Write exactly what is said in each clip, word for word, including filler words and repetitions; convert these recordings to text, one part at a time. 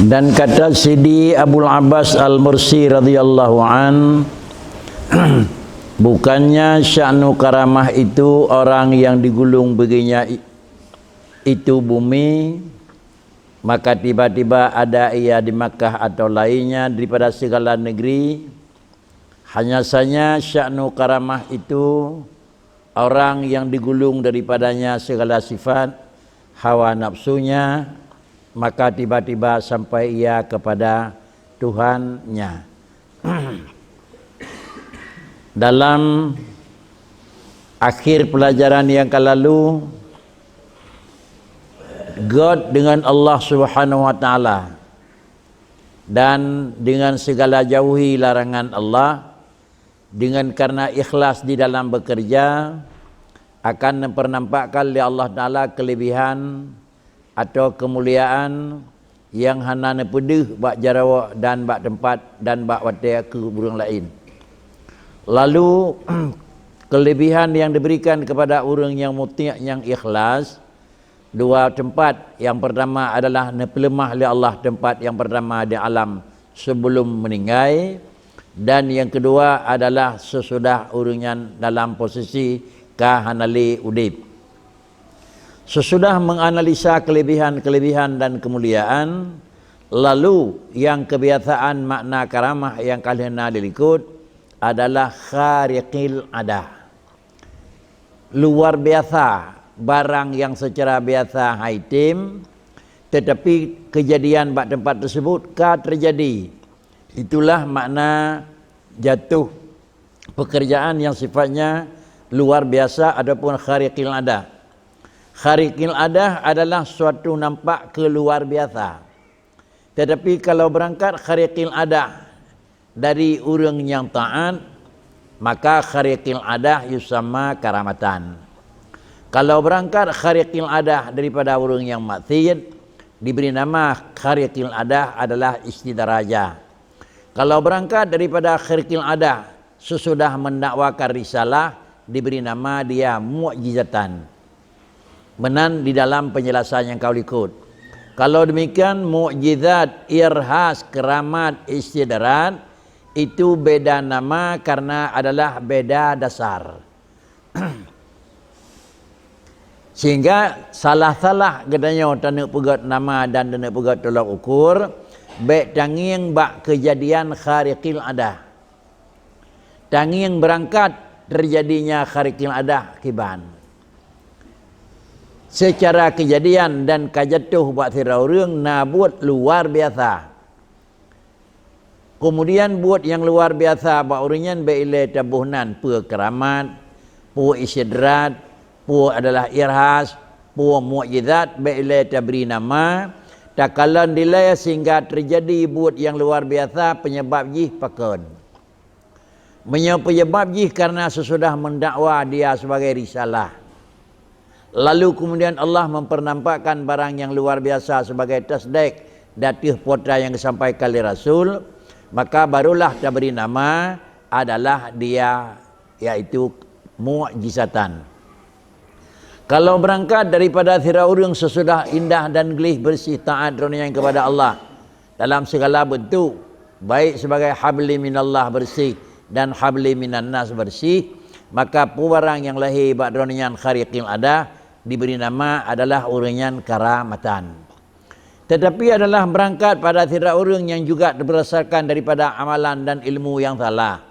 Dan kata Sidi Abul Abbas Al-Mursi radhiyallahu an, bukannya sya'nu karamah itu orang yang digulung baginya i-, itu bumi, maka tiba-tiba ada ia di Makkah atau lainnya daripada segala negeri. Hanya saja sya'nu karamah itu orang yang digulung daripadanya segala sifat hawa nafsunya, maka tiba-tiba sampai ia kepada Tuhannya. Dalam akhir pelajaran yang ka lalu, göt dengan Allah Subhanahu wa Taala dan dengan segala jauhi larangan Allah, dengan karena ikhlas di dalam bekerja, akan dipernampakkan oleh Allah Taala kelebihan atau kemuliaan yang hana neupeudeuh bak jaroe dan bak teumpat dan bak watée keu ureuëng laén. Lalu, kelebihan yang diberikan kepada ureuëng yang muti', yang ikhlas, dua teumpat. Yang pertama adalah neupeuleumah lé Allah teumpat yang pertama di alam sebelum meninggai, dan yang kedua adalah sesudah ureuëng nyan dalam posisi ka hana lé udeb. Sesudah menganalisa kelebihan-kelebihan dan kemuliaan, lalu yang kebiasaan makna karamah yang ka lheueh na dilikot adalah khariqil adah. Luar biasa, barang yang secara biasa hai tem, tetapi kejadian bak tempat tersebut ka terjadi. Itulah makna jatuh pekerjaan yang sifatnya luar biasa ataupun khariqil adah. Khariqil adah adalah suatu nampak ke luar biasa. Tetapi kalau berangkat khariqil adah dari ureuëng nyang taat, maka khariqil adah yusamma karamatan. Kalau berangkat khariqil adah daripada ureuëng nyang maksiat, diberi nama khariqil adah adalah istidraja. Kalau berangkat daripada khariqil adah sesudah mendakwakan risalah, diberi nama dia mukjizatan. Meunan di dalam penjelasan nyang ka likot. Kalau demikian, mukjizat, irhas, keramat, istidraj itu beda nama karena adalah beda dasar. Sehingga salah-salah geutanyoe taneuk peugét nama dan taneuk peugét tolok ukur, bék tangieng bak keujadian khariqil adah. Tangieng beurangkat teujadinya khariqil adah kiban. Seucara keujadian dan ka jatoh bak sidroe ureuëng na buet luwa biasa. Keumudian buet nyang luwa biasa bak ureuëng nyan bék ilée taboh nan peue keuramat, peue istidraj, peue adalah irhas, peue mukjizat, bék ilée tabri nama, takalon dilée sehingga teujadi buet nyang luwa biasa, peunyebab jih pakon. Meunyoe peunyebab jih kareuna seusudah meudakwa dia sibagai risalah, lalu keumudian Allah mempernampakkan barang nyang luwa biasa sibagai tasdék ateueh peue nyang geusampaikan lé Rasul, maka barulah tabri nama adalah dia, yaitu mukjizatan. Kalau beurangkat daripada sidroe ureuëng seusudah indah dan gleh beureuséh taát droeneuh nyan keupada Allah dalam sigala beuntuk, baik sibagai habli minallah beureuséh dan habli minannas beureuséh, maka peue barang nyang lahé bak droeneuh nyan khariqil adah dibri nama adalah ureuëng nyan karamatan. Tetapi adalah beurangkat pada sidroe ureuëng nyang juga beurdasarkan daripada amalan dan ilmu nyang salah.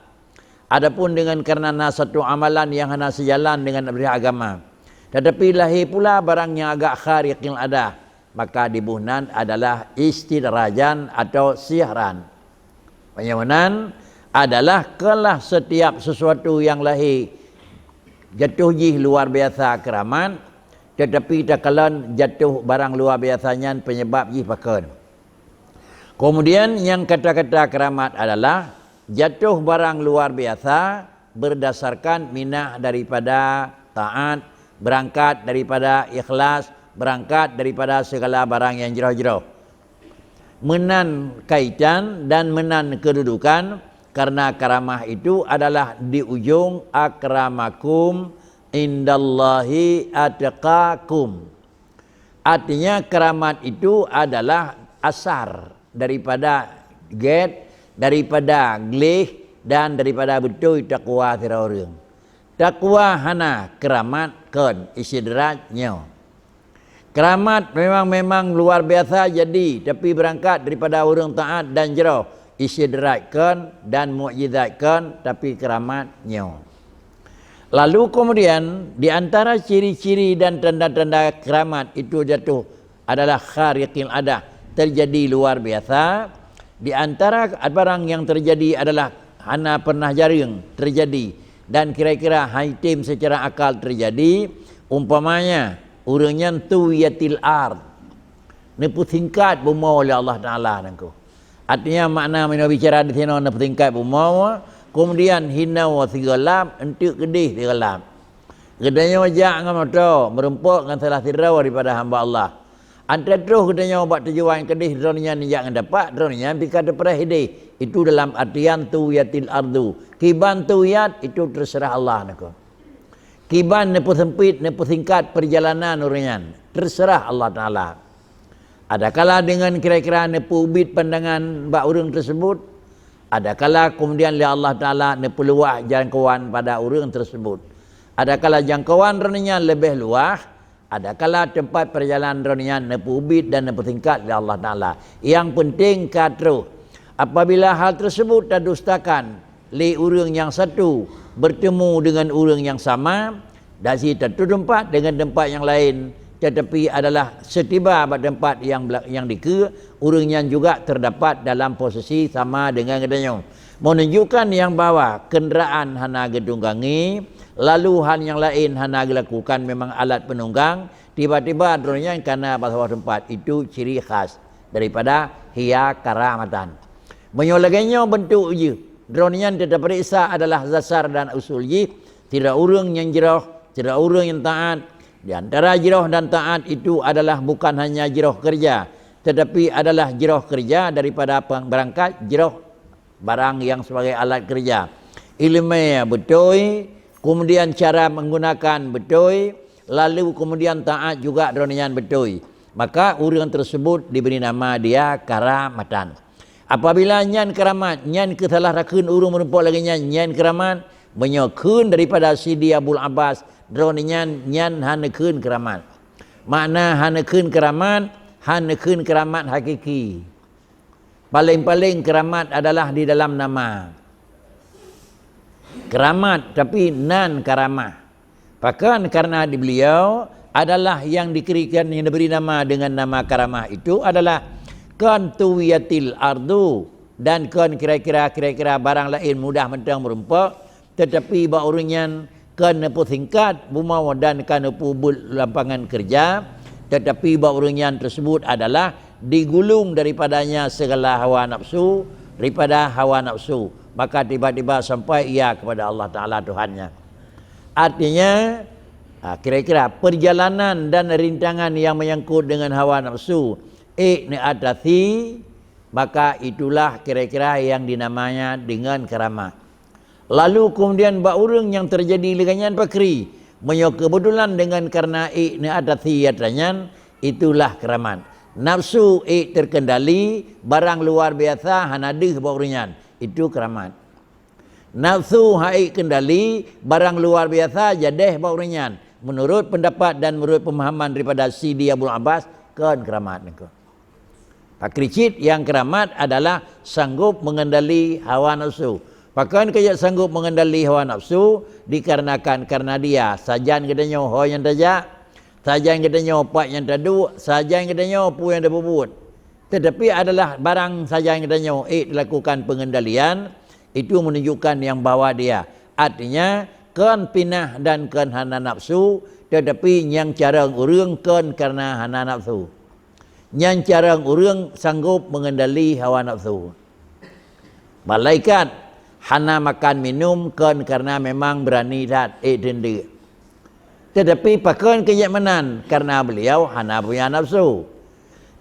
Adapun deungon kareuna na satu amalan nyang hana seujalan deungon abrih agama, tetapi lahé pula barang nyang agak khariqil adah, maka diboh nan adalah istidrajan atau sihran. Meunyoe meunan adalah kelah setiap sesuatu nyang lahé jatoh jih luwa biasa keuramat, tetapi takalon jatoh barang luwa biasa nyan peunyebab jih pakon. Keumudian nyang kata-kata keuramat adalah jatoh barang luwa biasa beurdasarkan minah daripada taát, beurangkat daripada ikhlas, beurangkat daripada sigala barang nyang jroh-jroh. Meunan kaitan dan meunan keududukan, kareuna karamah itu adalah di ujong akramakum indallahi atqakum. Artinya, keramat itu adalah asar. daripada gét, daripada gleh, dan daripada beutôi takwa sidroe ureuëng. Takwa hana, keuramat kon, istidraj nyoe. Keuramat memang, memang luar biasa jadi, tapi beurangkat daripada ureuëng taát dan jroh, istidraj kon dan mukjizat kon, tapi keuramat nyoe. Lalu kemudian, di antara ciri-ciri dan tanda-tanda keuramat itu jatuh adalah khariqil adah, terjadi luar biasa. Di antara barang yang terjadi adalah hana pernah jareueng terjadi dan kira-kira haitem secara akal terjadi, umpamanya, ureuëng nyan tuwiyatil ard, neupeusingkat bumoe lé Allah Taala nangku. Artinya, makna meunyoe bicara di sinoe neupeusingkat bumoe, kemudian hinoe sigoe lam, eunteuk keudeh sigoe lam. Geutanyoe jak ngon moto, meurumpok ngon salah sidroe daripada hamba Allah. Antre troh geutanyoe bak tujuan keudeh, droeneuh nyan jak ngon tapak, droeneuh nyan pih ka teupreh ideh. Itu dalam artian tuwiyatil ardu. Kiban tuwiyat, itu terserah Allah nangku. Kiban neupeusempit, neupeusingkat perjalanan ureuëng nyan, terserah Allah Taala. Adakala dengan kira-kira neupeubiet pandangan bak ureuëng tersebut, adakala kemudian lé Allah Taala neupeuluwah jangkauan pada ureuëng tersebut. Adakala jangkauan droeneuh nyan leubeh luwah, adakala teumpat perjalanan droeneuh nyan neupeubiet dan neupeusingkat lé Allah Taala. Yang penting ka troh. Apabila hal tersebut tadustakan lé ureuëng nyang satu bertemu dengan ureuëng nyang sama, dan si satu tempat dengan tempat yang lain, tetapi adalah setiba bak tempat yang bela-, yang dikeue, ureuëng nyan juga terdapat dalam posisi sama dengan geutanyoe. Menunjukkan yang bahwa kenderaan hana geutunggangi, lalu hal nyang laén hana geulakukan memang alat penunggang, tiba-tiba droeneuh nyan kana bak saboh tempat, itu ciri khas daripada hiya karamatan. Meunyoe lagée nyoe bentuk jih, droeneuh nyan teupeuriksa adalah dasar dan usul jih, sidroe ureuëng nyang jroh, sidroe ureuëng nyang taát. Di antara jroh dan taát itu adalah bukan hanya jroh kerja, tetapi adalah jroh kerja daripada peng-, berangkat jroh barang yang sebagai alat kerja. Iéleumé beutôi, kemudian cara menggunakan beutôi, lalu kemudian taát juga droeneuh nyan beutôi. Maka ureuëng tersebut diberi nama dia karamatan. Apabila nyan keuramat, nyan keusalah rakheun ureuëng meurumpok lagée nyan, nyan keuramat, meunyoe kheun daripada Sidi Abul Abbas, droeneuh nyan, nyan hana kheun keuramat. Makna hana kheun keuramat, hana kheun keuramat hakiki. Paléng-paléng keuramat adalah di dalam nama. Keuramat, tapi nan karamah. Pakon karena di beliau adalah yang dikirikan, yang diberi nama dengan nama karamah itu adalah kon tuwiyatil ardu dan kon kira-kira, kira-kira barang laén mudah mantong meurumpok, tetapi bak ureuëng nyan ka neupeusingkat bumoe dan ka neupeubuet lapangan kerja, tetapi bak ureuëng nyan tersebut adalah digulung daripadanya segala hawa nafsu, daripada hawa nafsu, maka tiba-tiba sampai ia kepada Allah Taala Tuhannya. Artinya, ha, kira-kira perjalanan dan rintangan yang menyangkut dengan hawa nafsu, ék neuatasi, maka itulah kira-kira yang dinamanya dengan keramat. Lalu kemudian bak ureuëng nyang teujadi lagée nyan pakri, meunyoe keubeutulan deungon kareuna ék neuatasi atra nyan, itulah keuramat. Nafsu ék teukeundali, barang luar biasa hana deuh bak ureuëng nyan, itu keuramat. Nafsu han ék keundali, barang luar biasa jadéh bak ureuëng nyan, meunurot peundapat dan meunurot peumahaman daripada Sidi Abul Abbas, kon keuramat niko. Pakri cit nyang keuramat adalah sanggob mengendali hawa nafsu. Pakon keu jak sanggob mengendali hawa nafsu? Dikarenakan, kareuna dia sajan geutanyoe ho nyang tajak, sajan geutanyoe pat nyang taduek, sajan geutanyoe peue nyang tapeubuet. Tetapi adalah barang sajan geutanyoe ék dilakukan pengendalian, itu menunjukkan nyang bahwa dia, artinya, kon pinah dan kon hana nafsu, tetapi nyang carông ureuëng kon kareuna hana nafsu. Nyang carông ureuëng sanggob mengendali hawa nafsu. Malaikat hana makan minum kon kareuna memang beurani that ék teundeuk. Tetapi pakon keu jak meunan? Kareuna beliau hana punya nafsu.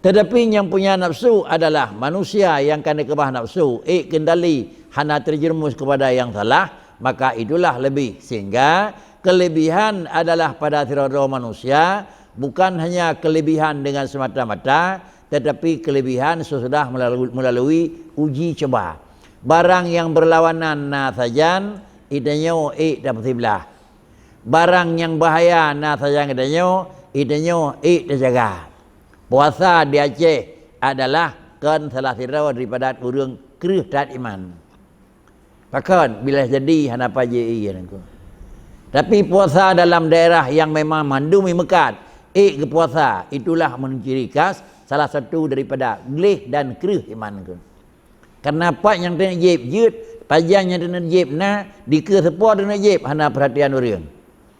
Tetapi nyang punya nafsu adalah manusia nyang ka neukeubah nafsu, ék keundali, hana terjerumus kepada yang salah, maka itulah lebih. Sehingga kelebihan adalah pada sidroe-droe manusia, bukan hanya kelebihan dengan semata-mata, tetapi kelebihan sesudah melalui, melalui uji coba. Barang nyang berlawanan na sajan, geutanyoe ék tapeusiblah. Barang nyang bahaya na sajan geutanyoe, geutanyoe ék tajaga. Puasa di Aceh adalah kon salah sidroe daripada ureuëng kreueh that iman. Pakon, bila jadi hana pajoh ie nangku. Tapi puasa dalam daerah yang memang mandum meukat, ék geupuasa, itulah menciri khas salah satu daripada gleh dan kreueh iman nangku. Karena pat nyang teuneuk jieb jeuet, pajan nyang teuneuk jieb na, dikeue seupôt teuneuk jieb, hana perhatian ureuëng.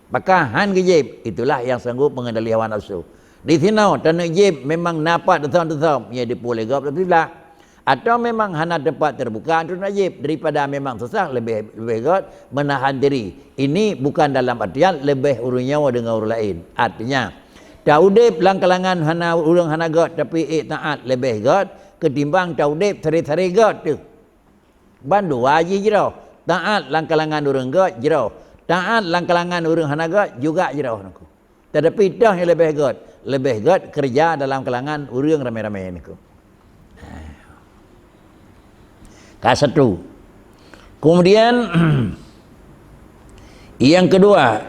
Maka han geujieb, itulah yang sanggup mengendali hawa nafsu. Di sinoe taneuk jieb memang na pat teusöm-teusöm, ya dipuléh gob teusiblah. Atau memang hana teumpat terbuka untuk nak jieb, daripada memang susah lebih, lebih göt menahan diri. Ini bukan dalam artian lebih ureuëng nyoe dengan ureuëng lain. Artinya, taudeb lam kalangan hana ureuëng hana göt tapi ék taat lebih göt ketimbang taudeb sari-sari göt teuh. Bandua jih jroh. Taat lam kalangan ureuëng göt jroh. Taat lam kalangan ureuëng hana göt juga jroh nangku. Tetapi toh nyang leubeh göt, leubeh göt keureuja dalam kalangan ureuëng ramé-ramé nangku. Ka satu. Kemudian yang kedua,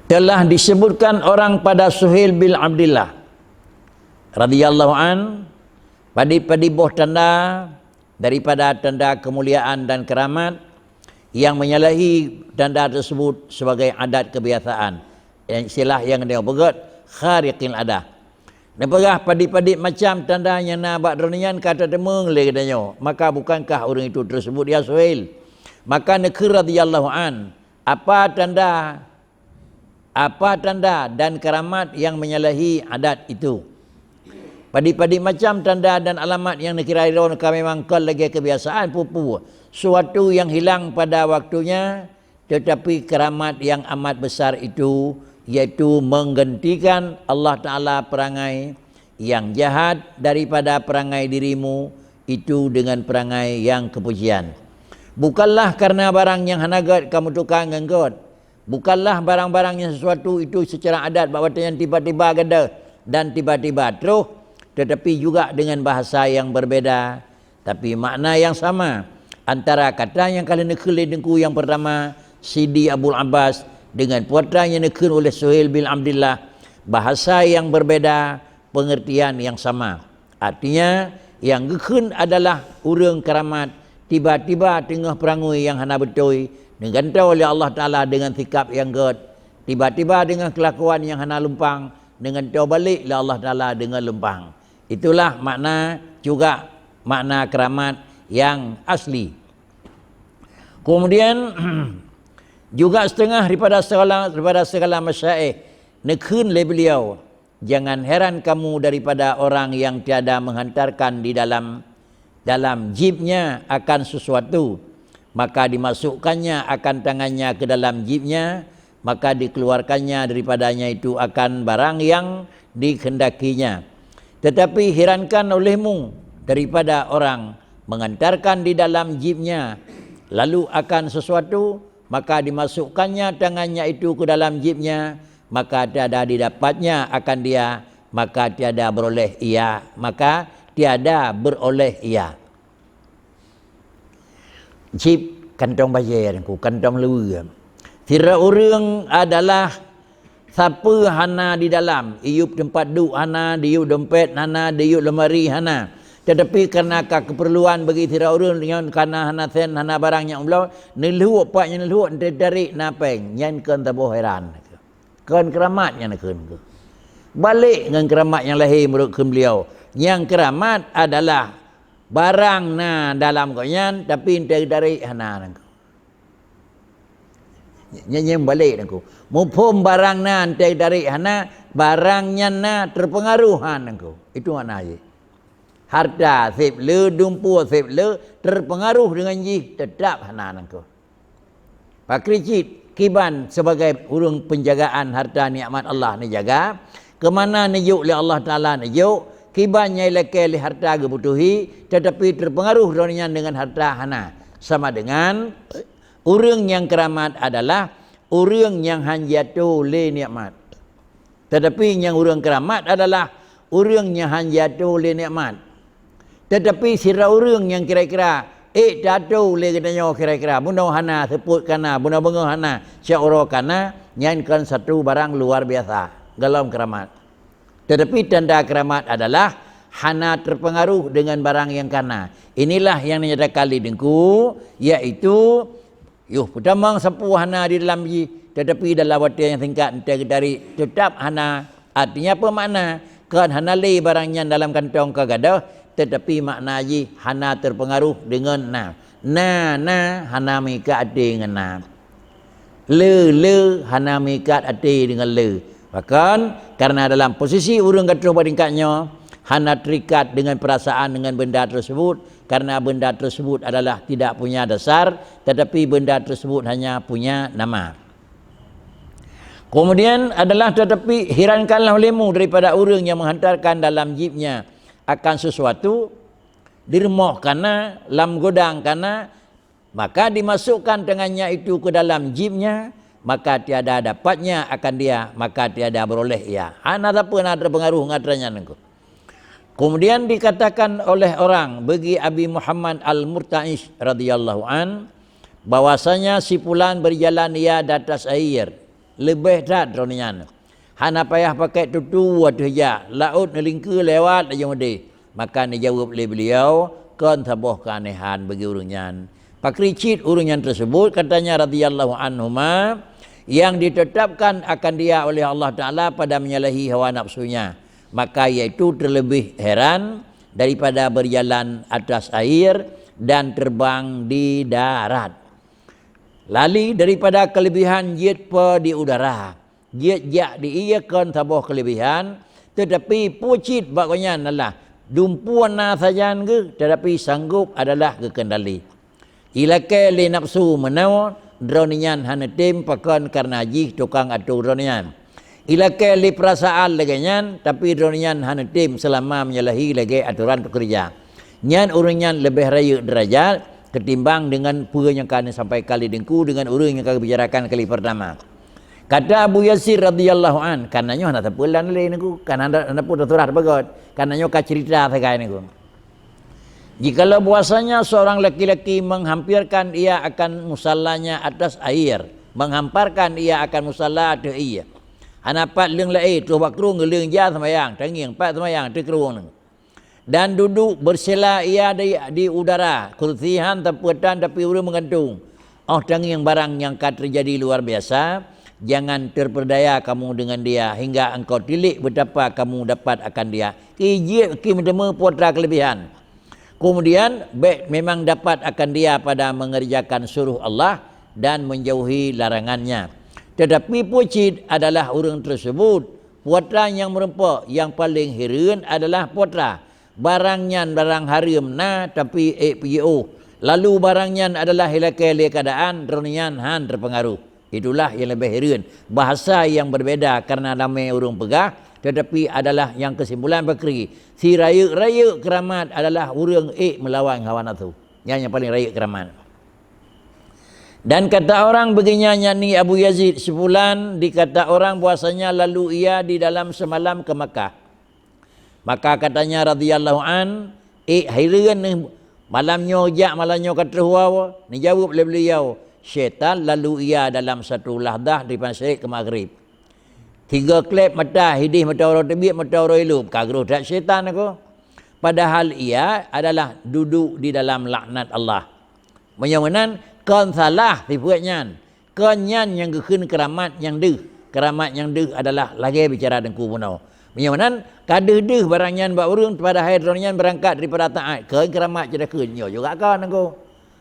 telah disebutkan orang pada Suhail bin Abdullah radhiyallahu an, padit-padit boh tanda daripada tanda kemuliaan dan keramat yang menyalahi tanda tersebut sebagai adat kebiasaan. Yang istilah yang dia peugah khariqil adah. Neupeugah padit-padit macam tanda nyang na bak droeneuh nyan ka tateumeung lé geutanyoe, maka bukankah ureuëng itu tersebut ya Suhail? Maka neukheun radhiyallahu an, apa tanda apa tanda dan keramat yang menyalahi adat itu? Padit-padit macam tanda dan alamat yang neukira droe ka memang kon lagée kebiasaan peue-peue, suatu yang hilang pada waktunya, tetapi keramat yang amat besar itu, yaitu menggantikan Allah Taala perangai yang jahat daripada perangai dirimu itu dengan perangai yang kepujian. Bukanlah karena barang yang hana göt kamu tukang ngon göt, Bukanlah barang-barang nyang sesuatu itu secara adat bak watée nyan tiba-tiba gadôh dan tiba-tiba troh, tetapi juga dengan bahasa yang berbeda, tapi makna yang sama antara kata nyang ka lheueh neukheun lé Teungku nyang pertama, Sidi Abul Abbas, dengan peue nyang neukheun oleh Suhail bin Abdullah, bahasa yang berbeda, pengertian yang sama. Artinya, nyang geukheun adalah ureuëng keuramat tiba-tiba teungoh peurangui nyang hana beutôi, neugantoe lé Allah Taala deungon sikap nyang göt, tiba-tiba deungon keulakuan nyang hana lumpang, neugantoe balek lé Allah Taala deungon lumpang. Itulah makna juga makna keuramat nyang asli. Kemudian, juga setengah daripada segala, daripada segala masyaikh neukheun lé beliau, Jangan heran kamu daripada orang yang tiada menghantarkan di dalam, dalam jibnya akan sesuatu, maka dimasukkannya akan tangannya ke dalam jibnya, maka dikeluarkannya daripadanya itu akan barang yang dikehendakinya. Tetapi herankan olehmu daripada orang menghantarkan di dalam jibnya, lalu akan sesuatu, maka dimasukkannya tangannya itu ke dalam jibnya, maka tiada didapatnya akan dia, maka tiada beroleh ia, maka tiada beroleh ia. Jib kantong bajée, Teungku, kantong luweue. Sidroe ureuëng adalah sapeue hana di dalam, iyup teumpat duek hana, diyup dompet hana, diyup lemari hana. Tetapi karena ka keperluan bagi sidroe ureuëng nyan kana hana sen, hana barang nyang bloe, neulhok pat nyang neulhok, teutarek na péng, nyan kon saboh heran. Kon keuramat nyang neukheun keuh. Balek ngon keuramat nyang lahé meunurot kheun beliau. Nyang keuramat adalah barang na dalam gobnyan, tapi enteuk tarek hana nangku. Nyan nyang balek nangku. Muphom barang na enteuk tarek hana, barang nyan na terpengaruh han nangku. Itu makna jih. Harta seb le, dumpeue seb le, terpengaruh deungon jih, teutap hana nangku. Pakri cit kiban sebagai ureuëng penjagaan harta nikmat Allah neujaga, keumana neujok lé Allah Taala neujok, kiban nyang ilakée lé harta geubutuhi, tetapi terpengaruh droeneuh nyan deungon harta hana. Sama dengan ureuëng nyang keuramat adalah ureuëng nyang han jiatoe lé nikmat. Tetapi nyang ureuëng keuramat adalah Ureuëng nyang hana jiatô lé nikmat. Teutapi sidroe ureuëng nyang kira-kira ék tatô lé geutanyoe kira-kira, bunoe hana, seupôt kana, bunoe beungoh hana, siat uroe kana, nyan kon satu barang luar biasa golom keuramat. Teutapi tanda keuramat adalah hana teupeungaruh deungon barang nyang kana. Inilah nyang dinyatakan lé Teungku, yaitu yoh peutamong sapeue hana di dalam jih, teutapi dalam watée nyang singkat enteuk geutarék, teutap hana. Artinya peue makna? Kon hana lé barang nyan dalam kantong ka gadôh, teutapi makna jih hana teupeungaruh deungon na. Na, na hana meuikat até ngon na. Le, le hana meuikat até deungon le. Bahkan, karena dalam posisi ureuëng ka troh bak tingkat nyoe, hana terikat dengan perasaan dengan benda tersebut, karena benda tersebut adalah tidak punya dasar, tetapi benda tersebut hanya punya nama. Kemudian adalah, tetapi hirankanlah olehmu daripada ureuëng yang menghantarkan dalam jibnya akan sesuatu, di rumoh kana, lam godang kana, maka dimasukkan tangannya itu ke dalam jibnya, maka tiada dapatnya akan dia, maka tiada beroleh ia. Hana sapeue na teupeungaruh ngon atra nyan nangku. Kemudian dikatakan oleh orang bagi Abi Muhammad Al-Murtaish radhiyallahu an, bahwasanya si fulan berjalan ia di atas air, leubeh that droe nyan. Hana payah pakai tutu ateueh jak, laôt neulingkeue lewat laju meudeh. Maka neujaweueb lé beliau, kon saboh keuanehan bagi ureuëng nyan. Pakri cit ureuëng nyan tersebut, katanya radhiyallahu anhuma, yang ditetapkan akan dia oleh Allah Taala pada menyalahi hawa nafsunya. Maka yaitu terlebih heran daripada berjalan atas air dan terbang di darat. Lali daripada kelebihan jeuet po di udara. Jeuet jak di ie kon saboh kelebihan, tetapi peue cit bak gobnyan adalah dumpeue na sajan geuh, tetapi sanggob adalah geukendali. Ilakée lé nafsu meunoe, droe nyan hana tem pakon karena jih tukang atô droe nyan. Ilakée lé perasaan lagée nyan, tapi droe nyan hana tem seulama menyalahi lagée atoran pekerja. Nyan ureuëng nyan leubeh rayeuk deurajat ketimbang dengan peue nyang ka neusampaikan lé Teungku dengan ureuëng nyang ka geubicarakan kali pertama. Kata Abu Yazid radhiyallahu an, kana nyoe hana sapeue lan lé Teungku, kana hana, hana peue teusurah teupeugöt, kana nyoe ka cerita sagai Teungku. Jikalau bahwasanya seorang laki-laki menghampirkan ia akan musallanya atas air, menghamparkan ia akan musalla ateueh ie. Hana pat leueng laén, troh bak krueng geuleueng ja seumayang, tangieng pat seumayang ateueh krueng nyoe. Dan duduk bersela ia di, di udara, kursi han tapeutan tapi ureuëng meugantung. Óh tangieng barang nyang ka teujadi luar biasa, jangan terpedaya kamu dengan dia hingga engkau tilik betapa kamu dapat akan dia. Ki jeuet ki meuteumé peue atra kelebihan. Kemudian, bék memang dapat akan dia pada mengerjakan suruh Allah dan menjauhi larangannya. Tetapi peue cit adalah ureuëng tersebut, peue atra nyang meurumpok, yang paling hireuen adalah peue atra. Barang nyan barang hareuem na, tapi ék piôh. Lalu barang nyan adalah ilakée lé keadaan, droe nyan han teupeungaruh. Itulah yang lebih hireuen. Bahasa yang berbeda karena ramé ureuëng peugah, tetapi adalah yang kesimpulan pakri. Si rayeuk-rayeuk keuramat adalah ureuëng ék meulawan hawa nafsu. Nyan nyang paling rayeuk keuramat. Dan kata orang begini, yakni Abu Yazid, si fulan, dikata orang bahwasanya lalu ia di dalam semalam ke Makkah. Maka katanya radhiyallahu an, ék hireuen neuh, malam nyoe jak, malam nyoe ka troh woe, neujaweueb lé beliau, syaitan lalu ia dalam satu lahdah dari masyrik ke maghrib. Tiga klep mata, hidih mata uroe teubiet, mata uroe ilop, ka groh that syaitan aku. Padahal ia adalah duduk di dalam laknat Allah. Meunyoe meunan, kon salah sifeuet nyan. Kon nyan nyang geukheun keuramat nyang deuh. Keuramat nyang deuh adalah lagée bicara Teungku bunoe. Meunyoe meunan, ka deuh-deuh barang nyan bak ureuëng, padahai droe nyan beurangkat daripada taát. Kon keuramat cit takheun, nyoe juga kon Teungku.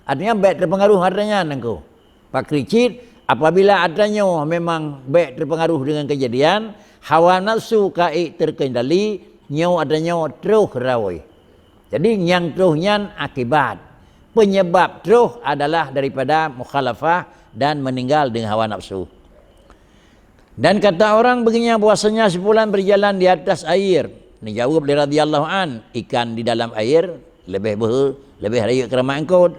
Artinya, bék teupeungaruh atra nyan Teungku. Pakri cit, apabila atra nyoe memang bék teupeungaruh deungon keujadian, hawa nafsu ka ék teukendali, nyoe atra nyoe troh rawai. Jadi, nyang troh nyan akibat. Penyebab troh adalah daripada mukhalafah dan meninggal dengan hawa nafsu. Dan kata orang begini bahwasanya si fulan berjalan di atas air. Dijawab oleh radhiyallahu an, ikan di dalam air lebih behe, lebih rayeuk keuramat eungkôt.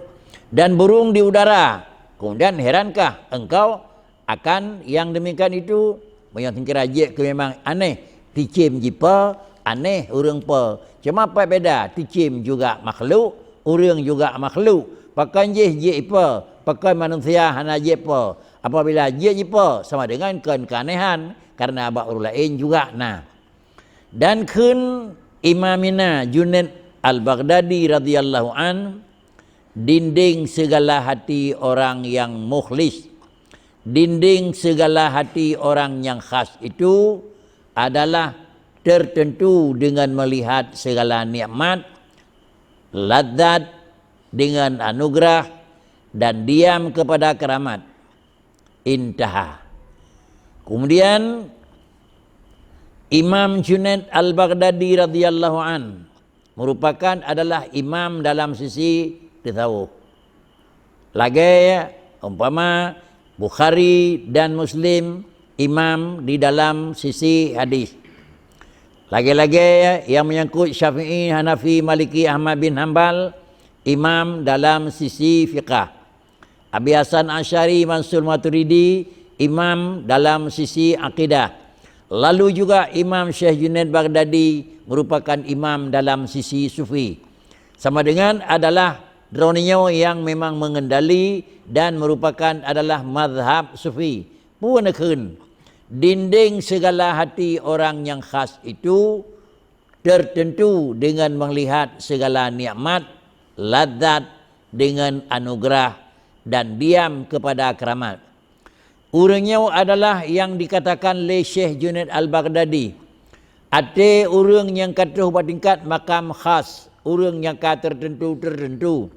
Dan burung di udara. Kemudian herankah engkau akan yang demikian itu? Meunyoe seukeura jeuet keu memang aneh, cicém jipo, Aneh ureuëng po. Cuma pat beda, cicém juga makhluk, ureuëng juga makhluk. Pakon jih jeuet ipo, pakon manusia hana jeuet po. Apabila jeuet jipo, sama dengan kon keuanehan, karena bak ureuëng laén juga na. Dan kheun Imamina Junaid Al-Baghdadi radhiyallahu an, dinding segala hati orang yang mukhlis, dinding segala hati orang yang khas itu adalah tertentu dengan melihat segala nikmat, lazat, dengan anugerah, dan diam kepada keramat. Intaha. Kemudian Imam Junaid Al-Baghdadi radhiyallahu an merupakan adalah imam dalam sisi tasawuf. Lagée umpama Bukhari dan Muslim imam di dalam sisi hadis. Lagée-lagée yang menyangkut Syafi'i, Hanafi, Maliki, Ahmad bin Hambal, imam dalam sisi fiqah. Abi Hasan Asy'ari, Mansur Maturidi, imam dalam sisi akidah. Lalu juga Imam Syekh Junaid Baghdadi merupakan imam dalam sisi sufi. Sama dengan adalah droeneuh nyoe yang memang mengendali dan merupakan adalah mazhab sufi. Peue neukheun, dinding segala hati orang yang khas itu tertentu dengan melihat segala nikmat, lazat, dengan anugerah, dan diam kepada keramat. Ureuëng nyoe adalah yang dikatakan lé Syekh Junaid Al-Baghdadi, até ureuëng nyang ka troh bak tingkat makam khas, ureuëng nyang ka tertentu-tertentu,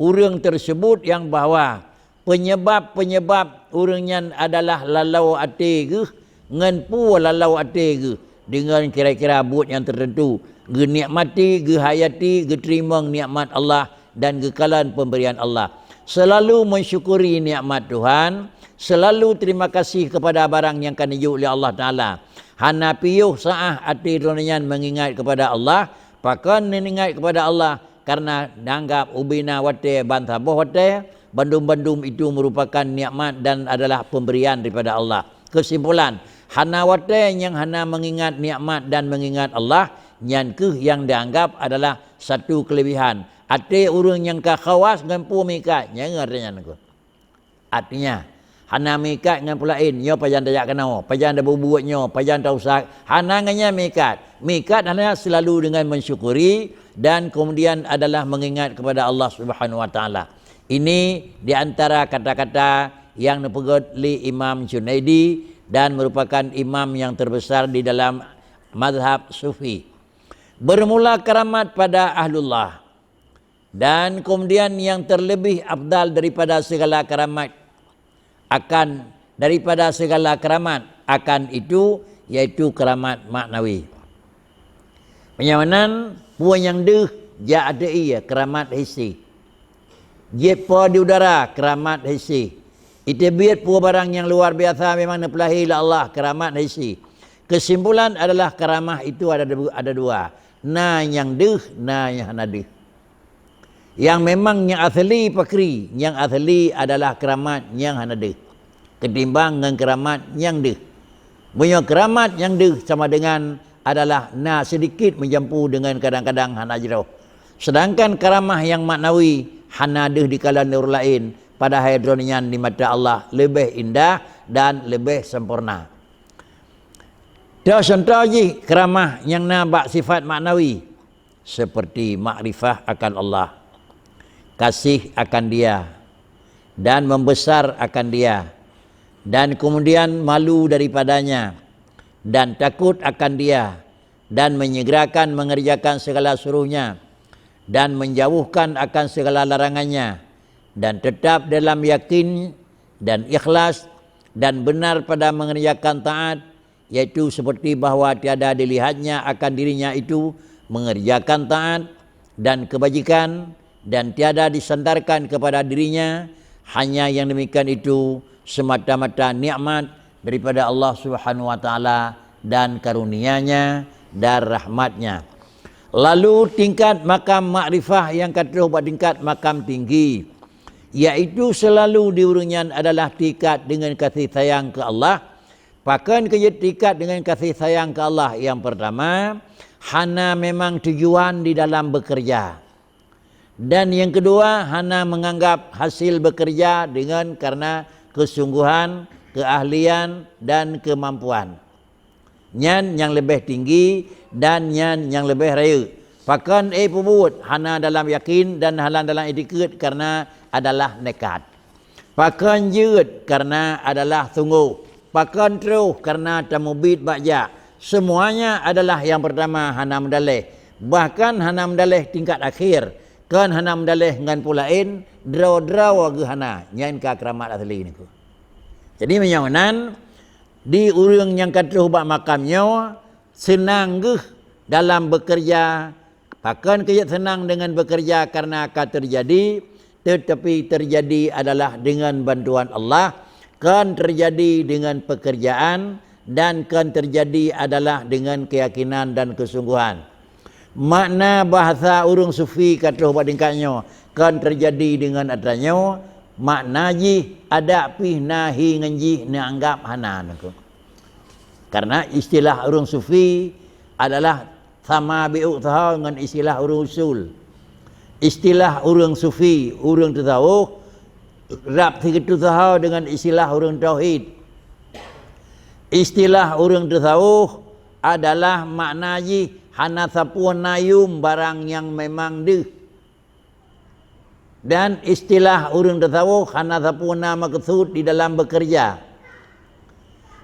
ureuëng tersebut yang bahwa penyebab-penyebab ureuëng nyan adalah lalau até geuh ngon peue lalau até geuh, deungon kira-kira buet nyang tertentu, geunikmati, geuhayati, geuteurimong nikmat Allah dan geukalon pemberian Allah. Selalu mensyukuri nikmat Tuhan, selalu terima kasih kepada barang nyang ka neujok lé Allah Taala. Hana piôh saah até droeneuh nyan mengingat kepada Allah, pakon neuingat kepada Allah, karena dianggap ubé na watée ban saboh watée, bandum-bandum itu merupakan nikmat dan adalah pemberian daripada Allah. Kesimpulan, hana watée nyang hana mengingat nikmat dan mengingat Allah, nyan kheueh nyang dianggap adalah satu kelebihan. Até ureuëng nyang ka khawas ngon peue meuikat, nyang ngerti nyan kheueh. Artinya, hana meuikat ngon peue laén, nyoe pajan tajak keunoe, pajan tabubuet nyoe, pajan tausah, hana ngon nyan meuikat. Meuikat hanya selalu dengan mensyukuri dan kemudian adalah mengingat kepada Allah Subhanahu wa Taala. Ini di antara kata-kata yang neupeugét lé Imam Junaidi dan merupakan imam yang terbesar di dalam mazhab Sufi. Bermula keramat pada Ahlullah. Dan kemudian yang terlebih afdal daripada segala keramat akan, daripada segala keramat akan itu, yaitu keramat maknawi. Meunyoe meunan, peue nyang deuh jak ateueh ie, keramat hissi. Jeuet po di udara, keramat hissi. Iteubiet peue barang nyang luar biasa memang neupeulahé lé Allah, keramat hissi. Kesimpulan adalah keramah itu ada du-, ada dua. Na nyang deuh, na nyang hana deuh. Nyang memang nyang asli pakri, nyang asli adalah keramat nyang hana deuh, ketimbang ngon keramat nyang deuh. Meunyoe keramat nyang deuh sama dengan adalah na sedikit meujampu dengan kadang-kadang hana jroh. Sedangkan karamah nyang maknawi hana deuh dikalon lé ureuëng laén, padahai droeneuh nyan di mata Allah leubeh indah dan leubeh sempurna. Contoh jih karamah nyang na bak sifat maknawi, seperti makrifah akan Allah, kasih akan Dia, dan membesar akan Dia, dan kemudian malu daripada-Nya, dan takut akan Dia, dan menyegerakan mengerjakan segala suruh-Nya, dan menjauhkan akan segala larangan-Nya, dan tetap dalam yakin dan ikhlas dan benar pada mengerjakan taat, yaitu seperti bahwa tiada dilihatnya akan dirinya itu mengerjakan taat dan kebajikan, dan tiada disandarkan kepada dirinya, hanya yang demikian itu semata-mata nikmat daripada Allah Subhanahu wa Taala dan karunia-Nya dan rahmat-Nya. Lalu tingkat makam makrifah nyang ka troh bak tingkat makam tinggi, yaitu selalu di ureuëng nyan adalah tingkat dengan kasih sayang keu Allah. Pakon keu jeuet tingkat dengan kasih sayang keu Allah? Nyang pertama, hana memang tujuan di dalam bekerja. Dan yang kedua, hana menganggap hasil bekerja dengan karena kesungguhan, keahlian, dan kemampuan. Nyan nyang leubeh tinggi dan nyan nyang leubeh rayeuk. Pakon, eh, peubuet hana dalam yakin dan hana dalam itikad karena adalah nekat. Pakon jeuet karena adalah sunggoh. Pakon troh karena tamubiet bak jak. Semuanya adalah yang pertama hana meudaleh. Bahkan hana meudaleh tingkat akhir. Kon hana meudaleh ngon peue laén, droe-droe geuh hana. Nyan ka keuramat asli niko. Jadi meunyoe nan, di ureuëng nyang ka troh bak makam nyoe, seunang geuh dalam bekerja. Pakon keu jeuet seunang deungon bekerja karena ka terjadi, tetapi terjadi adalah dengan bantuan Allah, kon terjadi dengan pekerjaan, dan kon terjadi adalah dengan keyakinan dan kesungguhan. Makna bahasa ureuëng sufi ka troh bak tingkat nyoe, kon terjadi dengan atra nyoe, makna jih adak pih na hi ngon jih neuanggap hana niko. Karena istilah ureuëng sufi adalah sama biuk saha ngon istilah ureuëng usul. Istilah ureuëng sufi, ureuëng tasawuf, rab sigeuteu saha dengan istilah ureuëng tauhid. Istilah ureuëng tasawuf adalah makna jih hana sapeue na yuem barang nyang memang deuh. Dan istilah ureuëng tasawuf hana sapeue na maksud di dalam bekerja.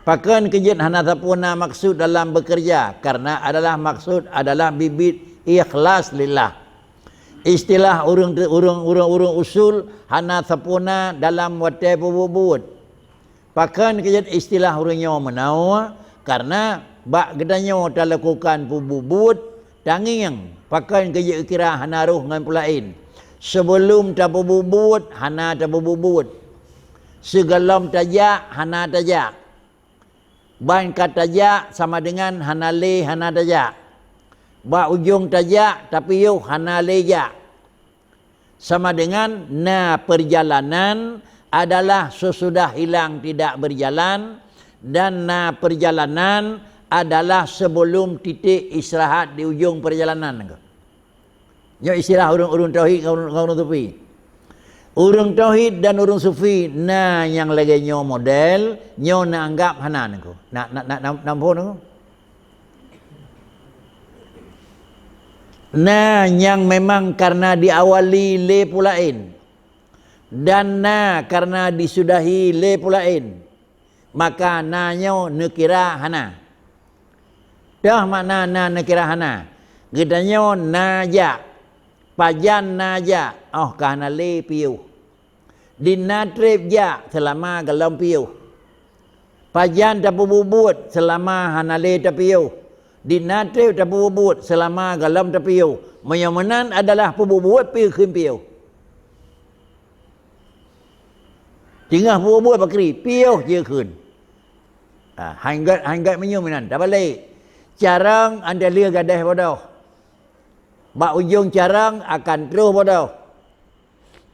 Pakon keu jeuet hana sapeue na maksud dalam bekerja? Karena adalah maksud adalah biet-biet ikhlas lillah. Istilah ureuëng te-, ureuëng, ureuëng, ureuëng usul hana sapeue na dalam watée peubuet-buet. Pakon keu jeuet istilah ureuëng nyoe meunoe? Karena bak geutanyoe talakukan peubuet-buet, tangieng, pakon keu jeuet kira hana roh ngon peue laén. Seubeulom tapeubuet-buet, hana tapeubuet-buet. Sigohlom tajak, hana tajak. Ban ka tajak sama dengan hana lé, hana tajak. Bak ujong tajak, tapiôh, hana lé jak. Sama dengan na perjalanan adalah sesudah hilang tidak berjalan, dan na perjalanan adalah sebelum titik istirahat di ujong perjalanan. Nyoe istilah ureuëng-ureuëng tauhid ngon ureuëng, ngon ureuëng sufi. Ureuëng tauhid dan ureuëng sufi na nyang lagée nyoe model, nyoe neuanggap hana niko. Na, na, na, na, na phon niko. Na nyang memang karena diawali lé peue laén, dan na karena disudahi lé peue laén, maka na nyoe neukira hana. Toh makna na neukira hana? Geutanyoe na jak, pajan na jak, óh ka hana lé piôh. Di na treb jak seulama gohlom piôh. Pajan tapeubuet-buet seulama hana lé tapiôh. Di na treb tapeubuet-buet seulama gohlom tapiôh. Meunyoe meunan adalah peubuet-buet, peue kheun piôh? Teungoh peubuet-buet bakri, piôh jikheun. Ah, han gét, han gét meunyoe meunan, tabalek. Carông 'an teuh lheueh gadôh bodoh. Bak ujong carông akan troh bodoh.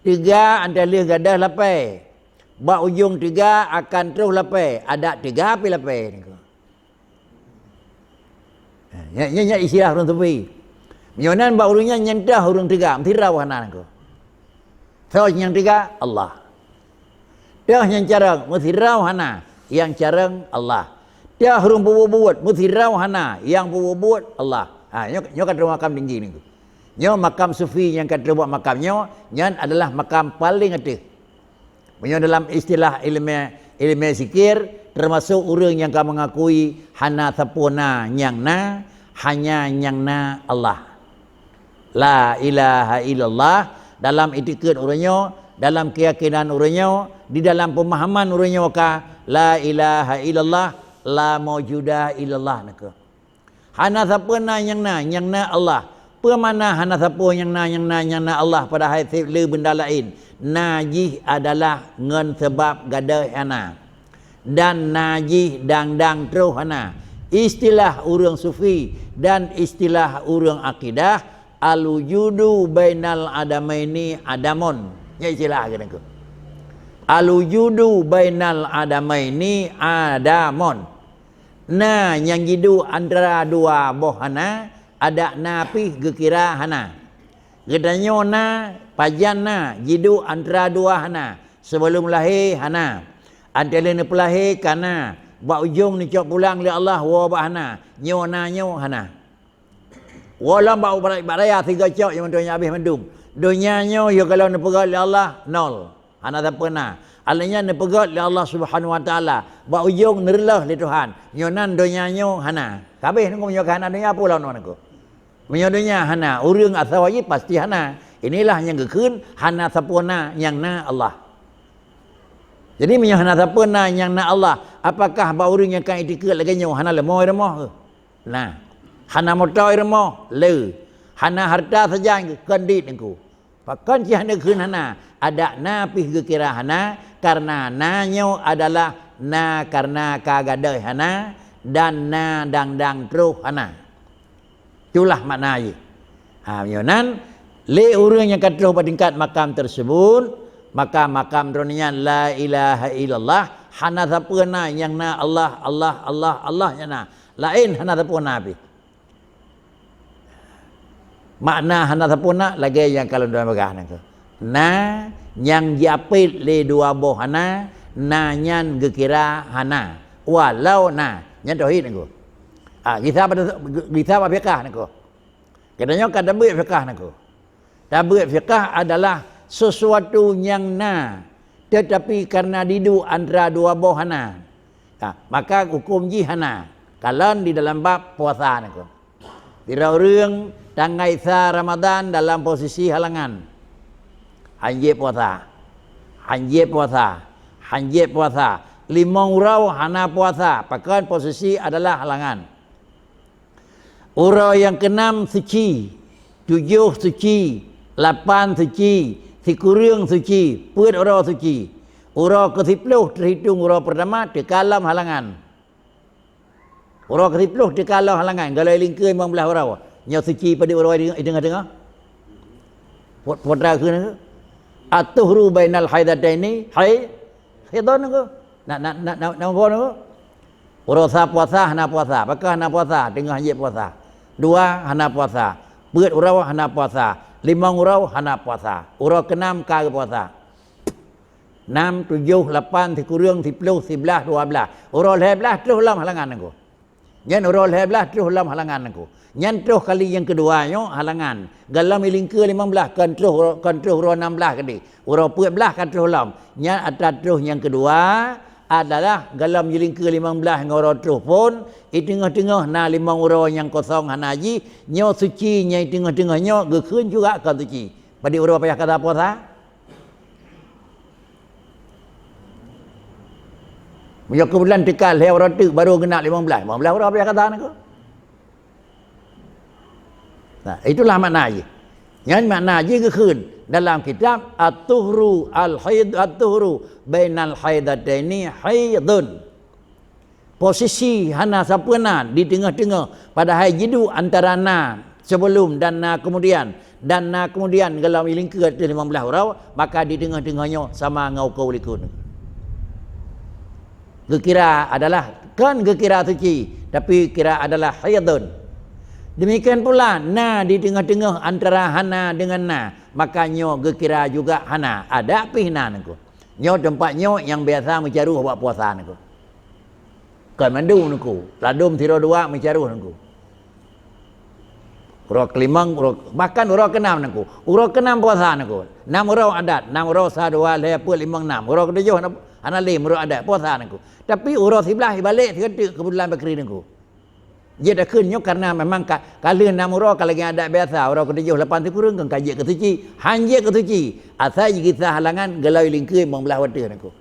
Teuga 'an teuh lheueh gadôh lapée. Bak ujong teuga akan troh lapée, adak teuga pih lapée niko. Ha, nyan, nyan, nyan istilah ureuëng sufi. Meunyoe nan bak ureuëng nyan, nyan toh ureuëng teuga, meusidroe hana niko. Soe nyang teuga? Allah. Toh nyang carông, meusidroe hana, nyang carông Allah. Toh ureuëng peubuet-buet, meusidroe hana, nyang peubuet-buet Allah. Ha, nyoe, nyoe ka troh makam tinggi niko. Nyoe makam sufi nyang ka troh bak makam nyoe, nyan adalah makam paléng ateueh. Meunyoe dalam istilah ileumé, ileumé zikir, teumasok ureuëng nyang ka meungakui hana sapeue na nyang na, hanya nyang na Allah. La ilaha illallah, dalam itikeuet ureuëng nyoe, dalam keuyakinan ureuëng nyoe, di dalam peumahaman ureuëng nyoe ka, la ilaha illallah, la maujuda illallah niko. Hana sapeue na nyang na, nyang na Allah. Peue makna hana sapeue nyang na, nyang na, nyang na Allah, padahai seb le beunda laén? Na jih adalah ngon sabab gadôh hana. Dan na jih dang-dang troh hana. Istilah ureuëng sufi dan istilah ureuëng akidah, al-wujudu bainal adamaini adamun. Nyan istilah geutanyoe. Al-wujudu bainal adamaini adamun. Na nyang jiduek antara dua boh hana, Adak na pih geukira hana. Geutanyoe na, pajan na, jiduek antara dua hana. Seubeulom lahé hana. Antara neupeulahé ka na. Bak ujong neucok pulang lé Allah woe bak hana. Nyoe na nyoe hana. Woe lom bak, bak raya sigo cok nyang donya abéh mandum. Donya nyoe yoh kalau neupeugét lé Allah, nol. Hana sapeue na. Alheuh nyan neupeugét lé Allah Subhanahu Wa Taala. Bak ujong neureulôh lé Tuhan. Nyoe nan donya nyoe hana. Ka abéh nunggu nyoe ka hana donya, peue lom nunggu. Meunyoe donya hana, ureuëng asoe jih pasti hana. Inilah nyang geukheun hana sapeue na, nyang na Allah. Jadi meunyoe hana sapeue na, nyang na Allah, apakah bak ureuëng nyang ka itikeuet lagée nyoe hana leumo rumoh? Na. Hana moto rumoh? Le. Hana harta sajan? Kon dit nunggu. Pakon cit hana kheun hana? Adak na pih geukira hana, kareuna na nyoe adalah na kareuna ka gadôh hana, dan na dang-dang troh hana. Itulah makna jih. Ha, meunyoe nan, lé ureuëng nyang ka troh bak tingkat makam tersebut, maka makam droe nyan la ilaha illallah, hana sapeue na nyang na Allah, Allah, Allah, Allah nyang na. Laén hana sapeue na pih. Makna hana sapeue na lagée nyang ka lôn peugah nangko. Na nyang jiapit lé dua boh hana, na nyan geukira hana. Walau na, nyan tauhid nangko. Ah, gisa pada, gisa bak fiqah nangko. Geutanyoe ka tabeuet fiqah nangko. Tabeuet fiqah adalah sesuatu nyang na, tetapi karena diduek antara dua boh hana. Ha, maka huköm jih hana. Kalon di dalam bab puasa nangko. Sidroe ureuëng tanggai sa Ramadan dalam posisi halangan. Hanjeuet puasa. Hanjeuet puasa. Hanjeuet puasa. Limong uroe hana puasa, pakon posisi adalah halangan. Uroe nyang keunam suci, tujoh suci, lapan suci, sikureueng suci, peuet uroe suci. Uroe keusiploh teuhitong uroe peurtama teuka lom halangan. Uroe keusiploh teuka lom halangan, galai lingkeue limong blaih uroe. Nyoe suci padub uroe di, di teungoh-teungoh? Pot-, potra kheun, "At-tuhru bainal haidataini hai-, haidun," nangko. Na, na, na, na, na, nangko, nangko. Uroe sa puasa, hana puasa. Pakon hana puasa? Teungoh hanjeuet puasa. Dua, hana puasa. Peuet uroe, hana puasa. Limong uroe, hana puasa. Uroe keunam ka geupuasa. Nam, tujoh, lapan, sikureueng, siploh, siblaih, dua blaih. Uroe lhée blaih troh lom halangan nangko. Nyan uroe lhée blaih troh lom halangan nangko. Nyan troh kali nyang keudua nyoe halangan. Galom ilingkeue limong blaih, kon troh, kon troh uroe nam blaih keudeh. Uroe peuet blaih ka troh lom. Nyan atra troh nyang keudua adalah galom ilingkeue limong blaih ngon uroe troh phon, i teungoh-teungoh na limong uroe nyang kosong hana jih, nyoe suci nyang i teungoh-teungoh nyoe geukheun juga kon suci. Padub uroe payah gata puasa? Meunyoe keubulan teuka lhée uroe teuk barô geunap limong blaih, limong blaih uroe payah gata nangko. Nah, itulah makna jih. Nyan makna jih geukheun dalam kitab At-Tuhru al-Haid, At-Tuhru bainal haidataini haidun. Posisi hana sapeue na di teungoh-teungoh, padahai jiduek antara na sebelum dan na kemudian, dan na kemudian galom ilingkeue ateueh limong blaih uroe, maka di teungoh-teungoh nyoe sama ngon ukeue likot. Geukira adalah, kon geukira suci, tapi kira adalah haidun. Demikian pula na di teungoh-teungoh antara hana dengan na, maka nyoe geukira juga hana, adak pih na nangko. Nyoe teumpat nyoe nyang biasa meucaroh bak puasa nangko. Kon mandum nangko, ladom sidroe dua meucaroh nangko. Uroe keulimong, uroe, bahkan uroe keunam nangko. Uroe keunam puasa nangko. Nam uroe adat, nam uroe sa dua lhée peuet limong nam. Uroe keutujoh hana, hana lé meunurot adat puasa nangko. Tapi uroe siblaih ibalek sigoe teuk keubetulan bakri nangko. Jeuet takheun nyoe karena memang ka, ka lheueh nam uroe ka lagée adat biasa, uroe keutujoh lapan sikureueng kon ka jeuet keu suci, han jeuet keu suci. Asai jigisa halangan geuloi lingkeue limong blaih watée nangko.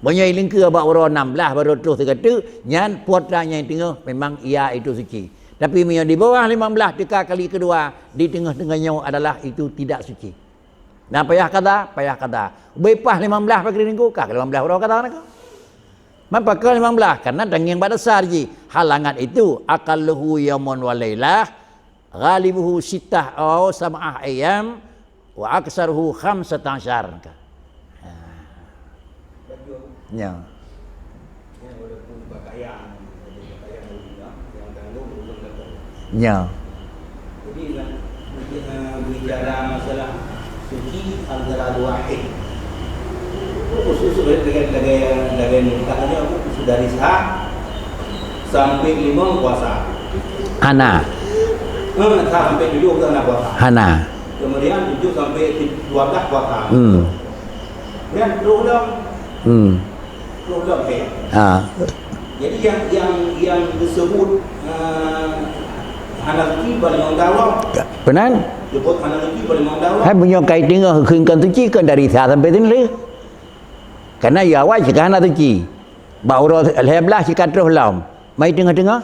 Meunyoe ilingkeue bak uroe nam blaih barô troh sigoe teuk, nyan putra nyang teungoh memang ia itu suci. Tapi meunyoe di bawah limong blaih teuka kali keudua, di teungoh-teungoh nyoe adalah itu tidak suci. Nah, payah gata, payah gata. Ubé paih limong blaih bakri nangko, ka limong blaih uroe gata nangko. Man pakon limong blaih? Karena tangieng bak dasar jih. Halangan itu aqalluhu yaumun wa lailah, ghalibuhu sittah aw sab'ah ayyam, wa aktsaruhu khamsata asyar. Ha. Nyo. Nyo walaupun pakaian, pakaian yang tanggung belum dapat. Nya. Jadi, nak, eh, bicara masalah suci antara dua haid. Itu khusus lagèe, lagèe, lagèe nikah aja, aku khusus dari sah sampai lima puasa. Hana. Eh, sah sampai tujuh tu hana puasa. Hana. Kemudian tujuh sampai dua belas puasa. Hmm. Kemudian terus dah. Hmm. Problem, eh. Ha. Jadi yang, yang, yang disebut, eh, hana suci paling undang Allah. Benar? Disebut hana suci paling undang Allah. Hai, meunyoe kai teungoh kheun kon suci, kon dari sa sampai sini lé. Karena ya awai cegah hana suci. Bak uroe lhèe blaih cit ka troh lom. Mai teungoh-teungoh.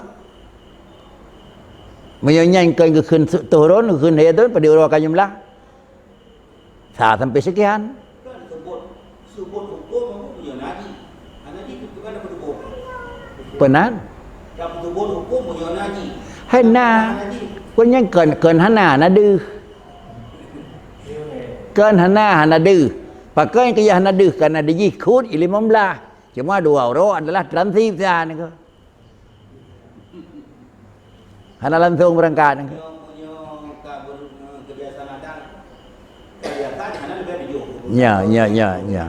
Meunyoe nyan kon geukheun turun, geukheun lhèe thôn, padum uroe ka jumlah. Sa sampai sekian. Kan sebut, sebut hukum meunyoe najis. Najis itu kan apa sebut? Benar. Kan sebut hukum meunyoe najis. Hana. Najis. Kon nyan kon, kon hana, hana deuh. Kon hana, hana deuh. Pakon keu hana deuh, karena dijih khut i limong blaih. Cuma dua uroe adalah transisi nyan. Hana langsung beurangkat. Nya, nya, nya, nya.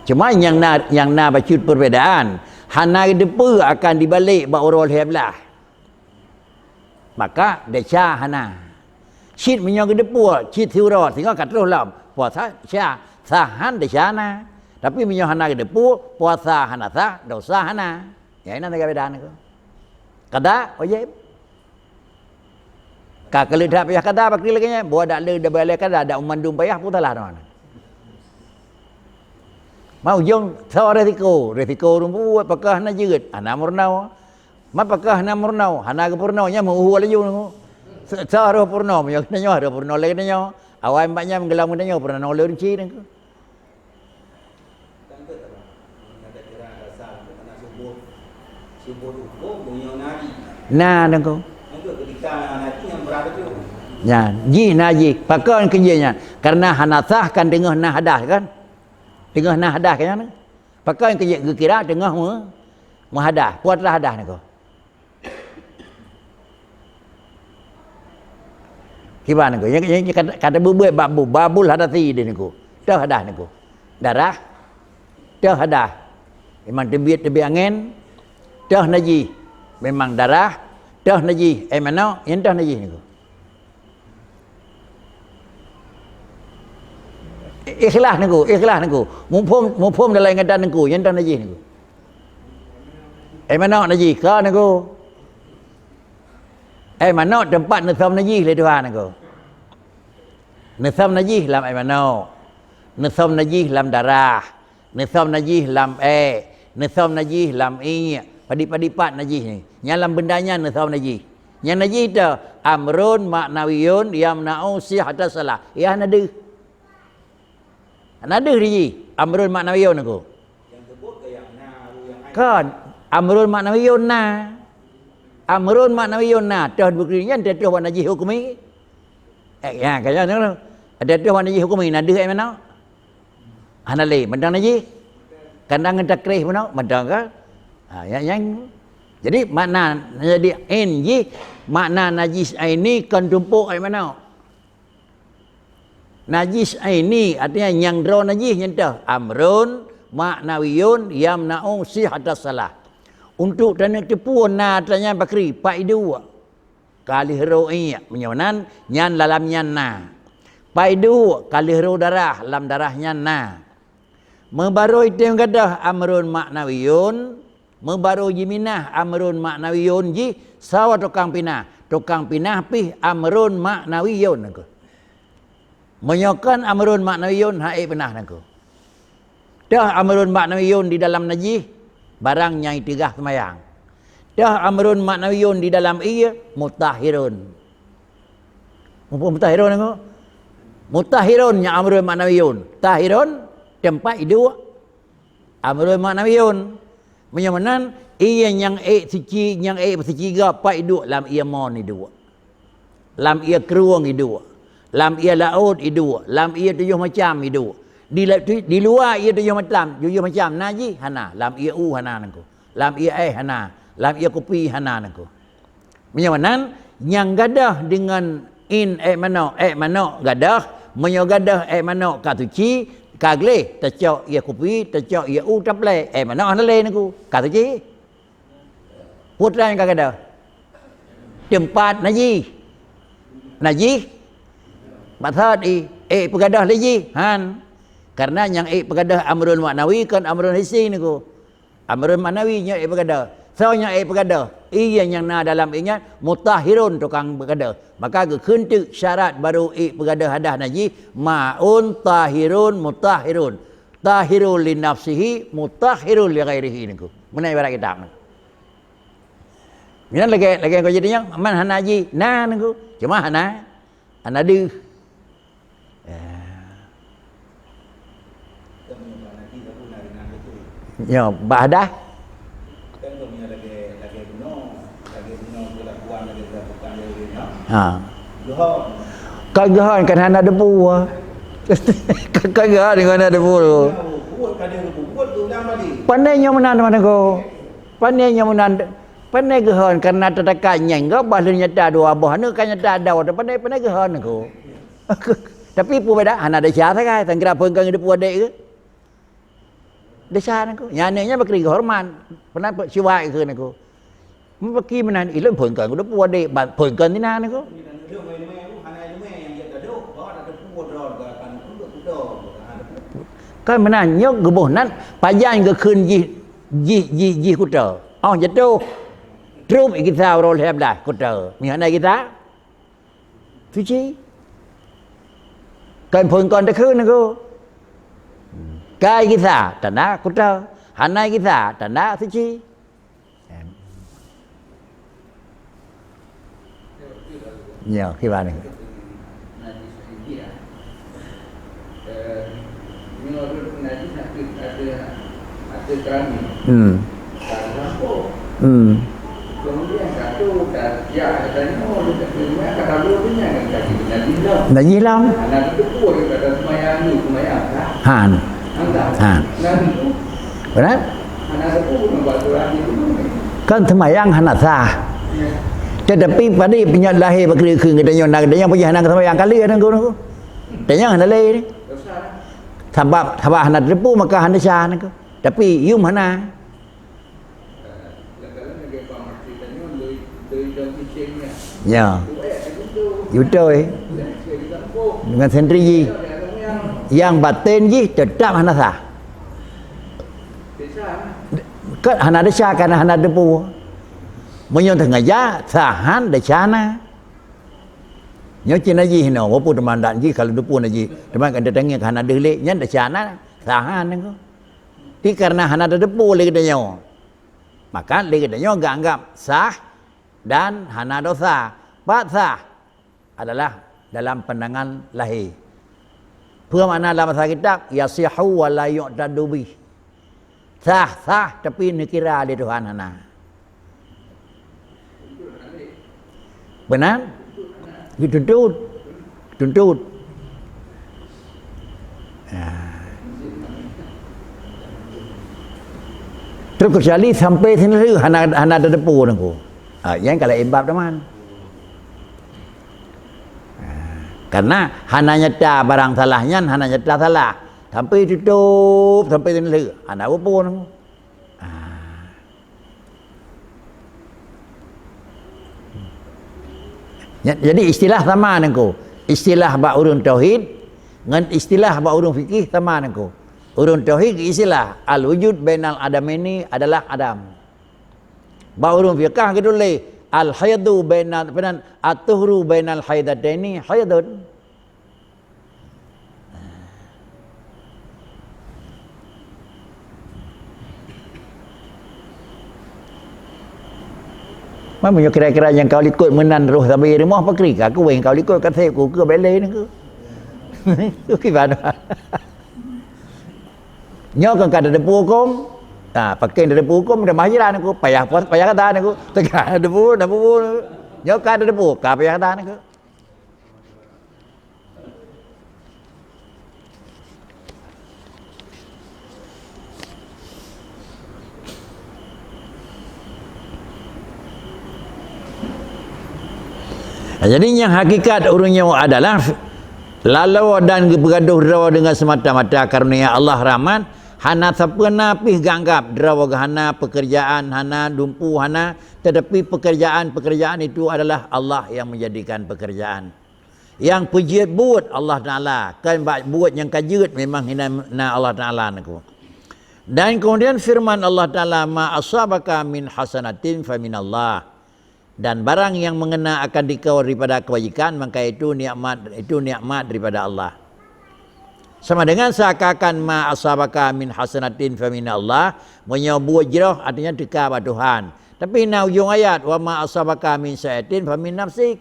Cuma nyang na, nyang na bacut perbedaan, hana geuteupeue akan dibalek bak uroe lhèe blaih. Maka desya hana. Cit meunyoe geuteupeue, cit siuroe, singoh ka troh lom. Puasa sah, sahan desya na. Tapi meunyoe hana geuteupeue, puasa hana sah, dosa hana. Nyan na beda nyan. Kada wajéb. Ka keuleudhah payah kada, bakri lagèe nyan, buat dak le, dak balek kada, dak mandum payah pun salah nyan. Mau ujong, soe resiko, resiko ureueng buet, pakon hana jeuet, hana meurunoe. Mat pakon hana meurunoe, hana geupeurunoe, nyan meu-uhu laju nyoe. Sa-, sa roh peurunoe, meunyoe geutanyoe roh peurunoe lé geutanyoe. Awai bak nyan meugeulom geutanyoe peurunoe lé ruci nyoe. Na, Teungku. Nyan, jih na jih. Pakon keu jih nyan? Karena hana sah kan teungoh na hadas kan? Teungoh na hadas kan nyan? Pakon keu jih geukira teungoh meu-, meuhadas? Peue atra hadas nyan keuh? Kiban nyan keuh, nyang, nyang, nyang ka, ka teubeubeuet bab bu-, babul hadasi deh nyan keuh. Teuh hadas nyan keuh. Darah, teuh hadas. Memang teubiet, teubiet angén, teuh najih. Memang darah, teuh najih. Eh, manok, nyan teuh najih nyan keuh. Ikhlas nyan keuh, ikhlas nyan keuh. Muphom, muphom dalam ingatan nyan keuh, nyan teuh najih nyan keuh. Eh, manok najih, ka nyan keuh. Eh, manok teumpat neusöm najih lé Tuhan nyan keuh. Neusöm najih lam eh manok. Neusöm najih lam darah. Neusöm najih lam eh. Neusöm najih lam iék. Padit-padit pat najih nyan. Nyan lam benda nyan neusöm najih. Nyan najih teuh amrun ma'nawiyun yamna'u sihhatas shalah. Yah na deuh. Hana deuh dijih, amrun ma'nawiyun nyan keuh. Kon, amrun ma'nawiyun na. Amrun ma'nawiyun na, teuh bukri nyan teuh bak najih hukumi. Eh, ya, kaya tu. Teuh bak najih hukumi, na deuh eh manok. Hana lé, mantong najih. Kandang ngon takreh manok, mantong ka. Ha, ya, yang. Jadi, makna, jadi, in jih, makna najis aini kon tumpok eh manok. Najis aini, artinya nyang droe najih nyan teuh. Amrun ma'nawiyun yamna'u sihhatas shalah. Untuk taneuk teupeue na atra nyan pakri, pat iduek. Ka lheueh rhot iék, meunyoe nan, nyan lam nyan na. Pat iduek, ka lheueh rhot darah, lam darah nyan na. Meubarô item gadôh amrun ma'nawiyun, meubarô jiminah amrun ma'nawiyun jih sawa tukang pinah. Tukang pinah pih amrun ma'nawiyun nyan keuh. Meunyoe kon amrun ma'nawiyun hana ék pinah nyan keuh. Teuh amrun ma'nawiyun di dalam najih, barang nyang iteugah seumayang. Teuh amrun ma'nawiyun di dalam ié, mutahhirun. Muphom mutahhirun nyan keuh? Mutahhirun nyan amrun ma'nawiyun. Tahhirun, teumpat iduek. Amrun ma'nawiyun. Meunyoe meunan, ié nyang ék suci, nyang ék suci ga pat iduek, lam ié mon iduek. Lam ié krueng iduek. Lam ié laôt iduek. Lam ié tujoh macam iduek. Di la-, tu-, di luwa ié tujoh macam, tujoh macam na jih hana. Lam ié u hana nyan keuh. Lam ié éh hana. Lam ié kupi hana nyan keuh. Meunyoe meunan, nyang gadôh deungon in ék manok, ék manok gadôh, meunyoe gadôh ék manok ka suci, ka gleh, tacok ie kupi, tacok ie u taplée, ék manok hana lé nangku, ka suci. Peue treuk nyang ka gadôh? Teumpat najih. Najih? Maksud i, ék peugadôh lé jih? Han. Karena nyang ék peugadôh amrun maknawi kon amrun hissi nangku. Amrun maknawi nyoe ék peugadôh. Soe nyang ék peugadôh? Ie nyang na dalam ie nyan mutahhirun tukang peugadôh. Maka geukheun teuk syarat barô ék peugadôh hadah najih, maun tahirun mutahhirun. Tahirun li nafsihi mutahhirun li ghairihi nangku. Meunan ibarat kitab nyan. Nyan lagèe, lagèe kau jadi nyang man hana jih, na nangku. Cuma hana, hana deuh. Ya. Nyoe, bah dah. Ha. Ka geuhon kan hana debu. Ka geuhon ngon hana debu. Pandai nyoe meunan, teuma nangku. Pandai nyoe meunan. Pandai geuhon karena tatakat nyang gob bah lheueh nyata dua boh aneuk ka nyata dua. Pandai, pandai geuhon nangku. Tapi peue beda, hana desya sagai, sangkira phon keu depu adek ke? Desya nangku. Nyan aneuk nyan bakri geuhormat. Pernah pe-, siwak ke nangku. Meuki meunan ilôn phon keu depu adek, ba-, phon keu tina nangku. Kan meunan nyoe geuboh nan pajan geukheun jih, jih, jih, jih kuta. Oh jatuh. Trup gisa uroe lhèe blah kuta. Meuhana gisa. Suci. Kon phon kon takheun nangku. Kai gisa tanda kuta. Hana gisa tanda suci. Nyoe kiban ni. Hmm. Hmm. Najih lam. Han. Han. Benar? Kan seumayang hana sah. Tetapi padahai peunyakét lahé bak keureukheun geutanyoe na geutanyoe payah hana seumayang kali nangku nangku. Tanyoe hana lé ni. Sabab, sabab hana teupeue maka hana sah nangku. Tapi yum hana. Ya. Beutôi. Dengan sendiri jih. Yang batin jih tetap hana sah. Kan hana desya, kan hana debu. Meunyoe teungaja, sahan desya na. Nyoe cit najih inoe, walaupun teuma dak jih kalau debu najih. Teuma kan tetangga hana deuh lé, nyan desya na, sahan nangku. Tapi karena hana teudebu lé geutanyoe, maka lé geutanyoe geuanggap sah dan hana dosa. Pat sah adalah dalam pandangan lahé. Peue makna lam bahasa kitab? Yasihu wa la yu'tadu bih. Sah, sah, tapi neukira lé Tuhan hana. Beuna? Dituntut. Tuntut. Ya. Terus kecuali sampai sinoe hana, hana teudepu nangku. Ah, nyang kalau ibab teman. Ah, karena hana nyata barang salah nyan, hana nyata salah. Sampai tutup, sampai sinoe hana apa-apa nangku. Ah. Nya, jadi istilah sama nangku. Istilah bak ureuëng tauhid ngon istilah bak ureuëng fikih sama nangku. Ureuëng tauhid istilah al-wujud bainal adamaini adalah adam. Bak ureuëng fikah geutuléh al-haidu bainal, apa nan, at-tuhru bainal haidataini haidun. Meunyoe kira-kira nyang kau likot meunan roh sabe rumoh pakri ka kuweng kau likot ka sép ku ke bele ni ke. Kiban. Nyoe kan ka ada depu hukum. Ha, pakai ada depu hukum, ada mahjiran aku, payah puas, payah kata aku. Tengah ada depu, ada depu. Nyoe ka ada depu, ka payah kata aku. Nah, jadi nyang hakikat ureuëng nyoe adalah laloe dan geupeugadôh droe deungon seumata-mata karunia Allah rahmat, hana sapeue na pih geuanggab droe geuh hana, pekerjaan hana, dumpu hana, tetapi pekerjaan-pekerjaan itu adalah Allah yang menjadikan pekerjaan. Nyang peujeuet buet Allah Taala, kon bak buet nyang ka jeuet memang hina na Allah Taala nangku. Dan kemudian firman Allah Taala, "Ma asabaka min hasanatin faminallah." Dan barang yang mengena akan dikau daripada kebajikan, maka itu nikmat, itu nikmat daripada Allah. Sama dengan seakan-akan ma asabaka min hasanatin faminallah, meunyoe buet jroh artinya teuka bak Tuhan. Tapi na ujong ayat, "Wa ma asabaka min sayyi'atin famin nafsik."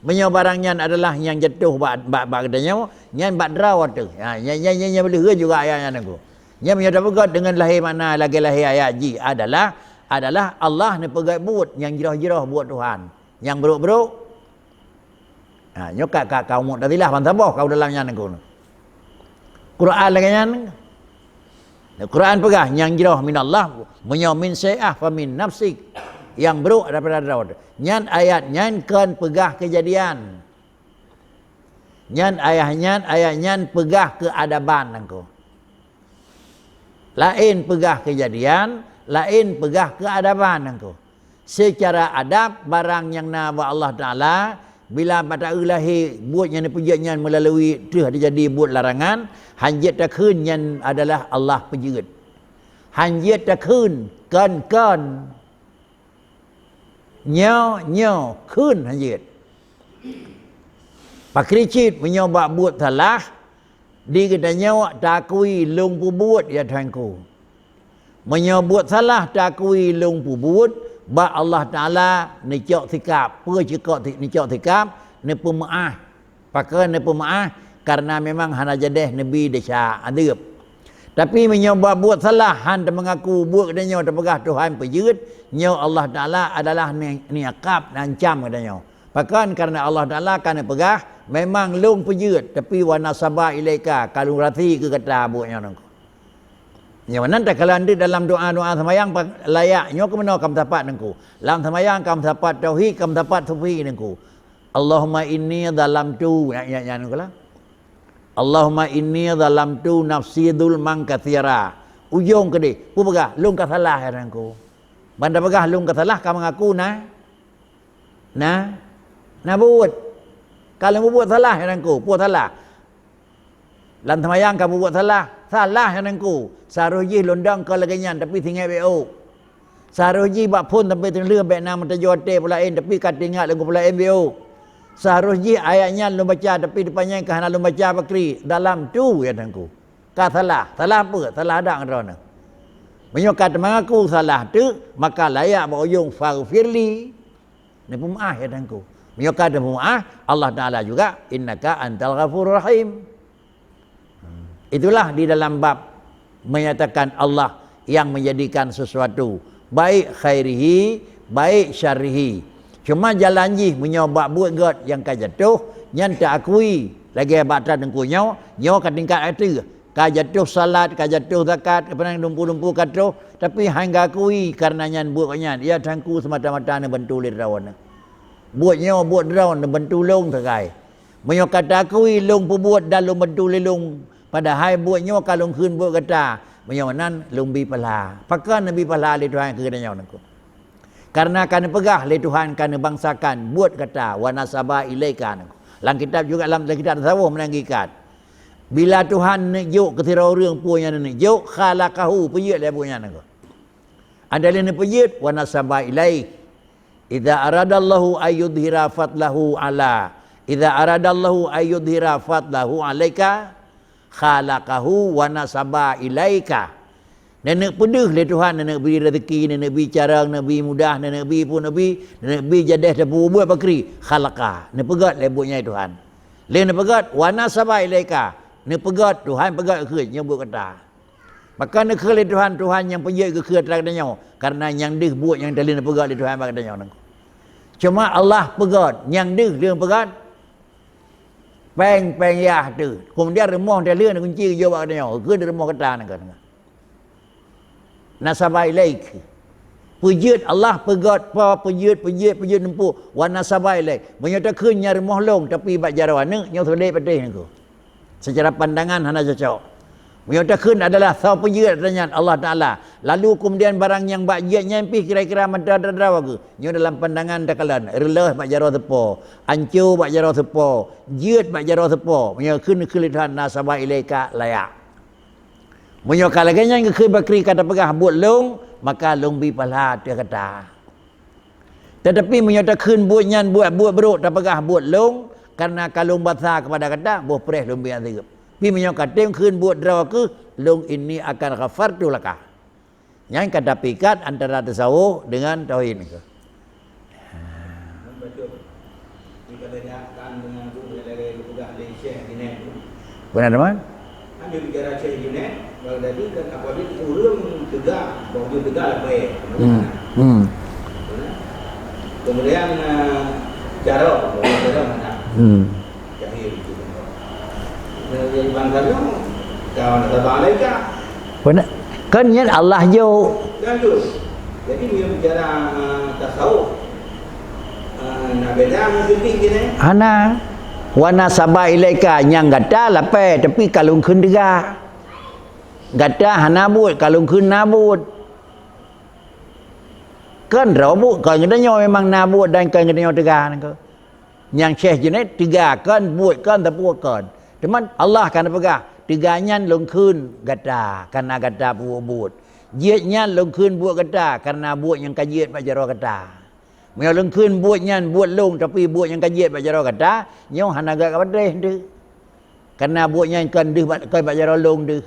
Meunyoe barang nyan adalah nyang jatuh bak, bak, bak geutanyoe, nyan bak droe teuh. Ha, nyan, nyan, nyan, nyan boleh juga ayat nyan nangku. Nyan meunyoe tapeugét deungon lahé makna lagée lahé ayat jih adalah, adalah Allah neupeugét buet nyang jroh-jroh buet Tuhan. Nyang brok-brok, ha, nyoe ka, ka, ka Mu'tazilah bansaboh ka dalam nyan nangku. Quran lagée nyan. Quran peugah nyang jroh minallah, meunyoe min syai'ah fa min nafsik. Nyang brok daripada droe. Nyan ayat nyan kon peugah keujadian. Nyan ayah nyan, ayat nyan peugah keuadaban nangku. Laén peugah keujadian, laén peugah keuadaban nangku. Seucara adab, barang nyang na bak Allah Taala, bila bak taeu lahé buet nyang neupeujeuet nyan meulalui treuh teujadi buet larangan, hanjeuet takheun nyan adalah Allah peujeuet. Hanjeuet takheun, kon-kon. Nyoe, nyoe, kheun hanjeuet. Pakri cit meunyoe bak buet salah, di geutanyoe takui lôn peubuet, ya Tuhanku. Meunyoe buet salah takui lôn peubuet, bak Allah Taala neucok sikap, peue cukok si-, neucok sikap, neupeumeuáh. Pakon neupeumeuáh? Kareuna memang hana jadeh neubi desya adeueb. Tapi meunyoe bak buet salah han teumeungaku buet geutanyoe tapeugah Tuhan peujeuet, nyoe Allah Taala adalah ni-, niakab neuancam geutanyoe. Pakon? Kareuna Allah Taala ka neupeugah, "Memang lôn peujeuet, tapi wa nasaba ilaika, ka lôn rasi keu gata buet nyoe nangku." Nyoe nan takalon di dalam doa-doa seumayang pa-, layak nyoe keumeunyoe ka meusapat nangku. Lam seumayang ka meusapat tauhid, ka meusapat sufi nangku. Allahumma inni zalamtu, ya, ya, ya, nangku lah. Allahumma inni zalamtu nafsi zulman katsira. Ujong keudeh, peue peugah? Lôn ka salah, ya Tuhanku. Ban tapeugah lôn ka salah, ka meungaku na, na, na buet. Ka lôn buet salah, ya Tuhanku, peue salah? Lam seumayang ka buet salah, salah, ya Tuhanku. Seharôh jih lôn dong ka lagée nyan, tapi singoh bék ôk. Seharôh jih bak phon sampoe teuneuh bék na meutuju até peulaén, tapi ka teuingat lôn keu peulaén bék ôk. Seharôh jih ayat nyan lôn baca, tapi teupanyang ka hana lôn baca pakri, zalamtu, ya Tuhanku. Ka salah, salah peue? Salah adak ngon droeneuh. Meunyoe ka teumeungaku salah teuk, maka layak bak ujong faghfirli. Neupeumeuáh, ya Tuhanku. Meunyoe ka neupeumeuáh, Allah Taala juga, "Innaka antal ghafurur rahim." Itulah di dalam bab menyatakan Allah yang menjadikan sesuatu, baik khairihi, baik syarrihi. Cuma jalan jih meunyoe bak buet gét nyang ka jatuh, nyan taakui lagée bak that teungku nyoe, nyoe ka tingkat ateueh. Ka jatuh salat, ka jatuh zakat, ka peunang dumpu-dumpu ka troh, tapi han geukui kareuna nyan buet gobnyan, ya Tuhanku, seumata-mata neubantu lé droeneuh. Buet nyoe buet droeneuh neubantu lôn sagai. Meunyoe ka taakui lôn peubuet dan lôn bantu lé lôn, padahai buet nyoe ka lôn kheun buet gata, meunyoe nan lôn bi pahala. Pakon neubi pahala lé Tuhan keu geutanyoe nangku? Kareuna ka neupeugah lé Tuhan ka neubangsakan buet gata, wa nasaba ilaika nangku. Lam kitab juga, lam, lam kitab tasawuf meunan geuikat. Bila Tuhan neujok keu sidroe ureuëng peue nyang neujok, khalaqahu, peujeuet lé buet nyan nangku. Ada lé neupeujeuet, wa nasaba ilaih. Idza aradallahu ayyudhira fadlahu ala, idza aradallahu ayyudhira fadlahu alaika, khalaqahu wa nasaba ilaika. Neuneuk peudeuh lé Tuhan, neuneuk bi rezeki, neuneuk bi carông, neuneuk bi mudah, neuneuk bi peue neuneuk bi, neuneuk bi jadeh tapeubuet pakri, khalaqa, neupeugét lé buet nyan Tuhan. Lé neupeugét, wa nasaba ilaika, neupeugét Tuhan peugét keu nyoe buet gata. Maka neukheun lé Tuhan, Tuhan nyang peujeuet geukheun atra geutanyoe, kareuna nyang deuh buet nyang taleueng peugét lé Tuhan bak geutanyoe nangku. Cuma Allah peugét, nyang deuh leueng peugét, péng-péng yah teuh. Keumudian rumoh taleueng kunci geujok bak geutanyoe, geukheun di rumoh gata nangka. Nasaba ilaik. Peujeuet Allah, peugét Po, peujeuet, peujeuet, peujeuet numpuk, wa nasaba ilaih. Meunyoe takheun nyan rumoh lôn, tapi bak jaroe aneuk, nyoe sulet patéh nyan keuh. Secara pandangan hana cocok. Meunyoe takheun adalah soe peujeuet ata nyan, Allah Taala. Lalu keumudian barang nyang bak jeuet nyan pih kira-kira mantong droe-droe geuh. Nyoe dalam pandangan takalon, reuloh bak jaroe teupo, anco bak jaroe teupo, jeuet bak jaroe teupo. Meunyoe kheun keu lé Tuhan nasaba ilaika layak. Meunyoe ka lagée nyan geukheun Bakri ka tapeugah buet lôn, maka lôn bi pahala ateueh gata. Teutapi meunyoe takheun buet nyan buet-buet brok tapeugah buet lôn, kareuna ka lôn basa keupada gata, boh preh lôn bi sireub. Pi meunyoe ka tem kheun buet droe keuh, lôn inni akan ghafartu laka. Nyan ka tapikat antara tasawuf deungan tauhid nyoe. Beuna teuma? Hana bicara Syekh Junaid, baru tadi kan apa dia, ureuëng teuga, bak ureuëng teuga lah baik. Hmm. Hmm. Kemudian, eh, cara, cara mana? Hmm. Jahil itu. Nah, jadi bangsa nyoe, kawan kata bang lain kah? Beuna. Kan nyan Allah jok. Kan tu. Jadi, bila bicara, eh, tasawuf, eh, nak beda ngon fikih gini? Hana. Wa nasaba ilaika nyang gata lapée, tapi ka lôn kheun teuga. Gata hana buet, ka lôn kheun na buet. Kan droe buet, kan geutanyoe memang na buet dan kan geutanyoe teuga nyan keuh. Nyang Syekh Junaid teuga kon, buet kon, teupeue kon. Teuma Allah ka neupeugah, teuga nyan lôn kheun gata, kareuna gata peubuet buet. Jeuet nyan lôn kheun buet gata, kareuna buet nyang ka jeuet bak jaroe gata. Meunyoe lôn kheun buet nyan buet lôn, tapi buet nyang ka jeuet bak jaroe gata, nyoe hana gét ka patéh teuh. Kareuna buet nyan kon deuh bak, kon bak jaroe lôn deuh.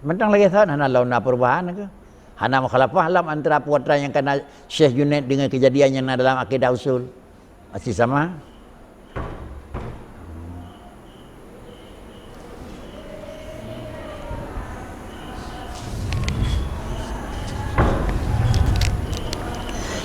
Mantong lagée thon, hana lom na peurubahan keuh. Hana mukhalafah lam antara peue atra nyang kana Syekh Junaid deungon keujadian nyang na dalam akidah usul. Masih sama.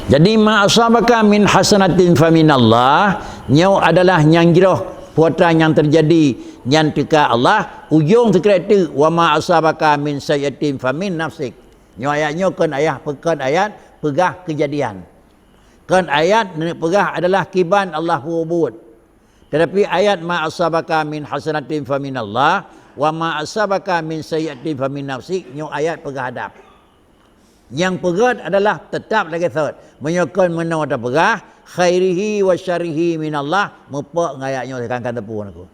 Jadi, ma asabaka min hasanatin faminallah, nyoe adalah nyang jroh peue atra nyang teujadi nyan teuka Allah, ujong teukrek teuk, wa ma asabaka min sayyi'atin famin nafsik. Nyoe ayat nyoe kon ayah peukon ayat peugah keujadian. Kon ayat neupeugah adalah kiban Allah peubuet. Teutapi ayat ma asabaka min hasanatin faminallah, wa ma asabaka min sayyi'atin famin nafsik, nyoe ayat peugah adab. Nyang peugét adalah teutap lagée thot. Meunyoe kon meunoe tapeugah, khairihi wa syarrihi minallah, meupok ngon ayat nyoe kan, kan teupeu nyoe.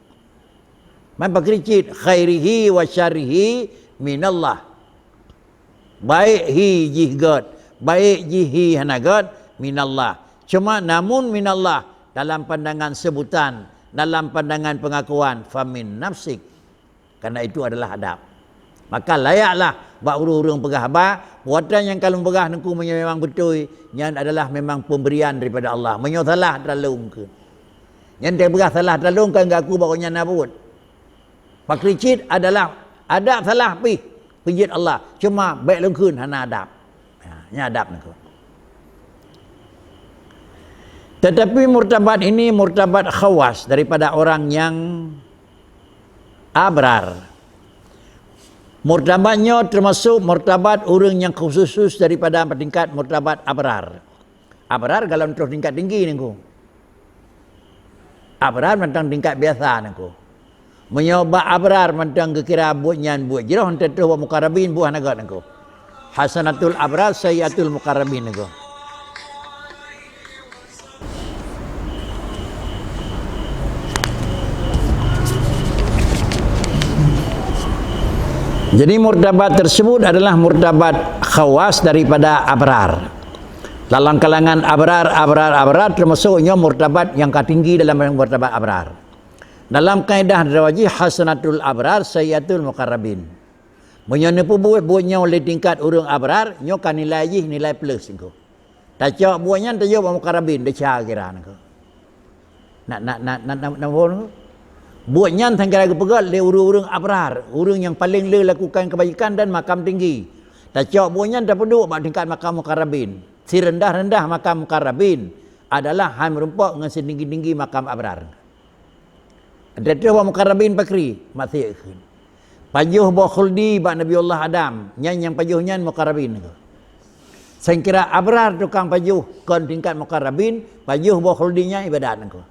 Man pakri cit, khairihi wa syarrihi minallah. Baik hi jih gét, baik jih hi hana gét, minallah. Cuma namun minallah dalam pandangan sebutan, dalam pandangan pengakuan, famin nafsik. Karena itu adalah adab. Maka layaklah bak ureuëng-ureuëng peugah haba, peue atra nyang ka lôn peugah nangku meunyoe memang beutôi, nyan adalah memang pemberian daripada Allah. Meunyoe salah, atra lôn kheun. Nyan tapeugah salah atra lôn kan geuaku bak gobnyan na buet. Pakri cit adalah adab salah pih peujeuet Allah. Cuma bék lôn kheun hana adab. Ha, nyan adab nangku. Tetapi murtabat ini murtabat khawas daripada orang yang abrar. Murtabat nyoe teumasok murtabat ureuëng nyang khusus daripada tingkat murtabat abrar. Abrar golom troh tingkat tinggi nangku. Abrar mantong tingkat biasa nangku. Meunyoe bak abrar mantong geukira buet nyan buet jroh, teutroh bak mukarrabin buet hana gét nangku. Hasanatul abrar sayyiatul mukarrabin nangku. Jadi murtabat tersebut adalah murtabat khawas daripada abrar. Dalam kalangan abrar, abrar, abrar, termasuk nyoe murtabat nyang ka tinggi dalam murtabat abrar. Dalam kaedah drawajih, hasanatul abrar sayyiatul mukarrabin. Meunyoe neupeubuet buet nyoe lé tingkat ureuëng abrar, nyoe ka nilai jih nilai plus nangku. Tacok buet nyan tajok bak mukarrabin, desya kira nangku. Nak, nak, nak, nak, nak, nak, nak, buet nyan sangkira geupeugét lé ureuëng-ureuëng abrar, ureuëng nyang paleng le lakukan kebaikan dan makam tinggi. Tacok buet nyan tapeuduek bak tingkat makam mukarrabin. Sirendah-rendah makam mukarrabin adalah hai meurumpok ngon sitinggi-tinggi makam abrar. Teutroh bak mukarrabin pakri, maséh kheun. Pajoh boh khuldi bak Nabiullah Adam, nyan nyang pajoh nyan mukarrabin nangku. Sangkira abrar tukang pajoh kon tingkat muqarrabin, pajoh boh khuldi nyan ibadat nangko.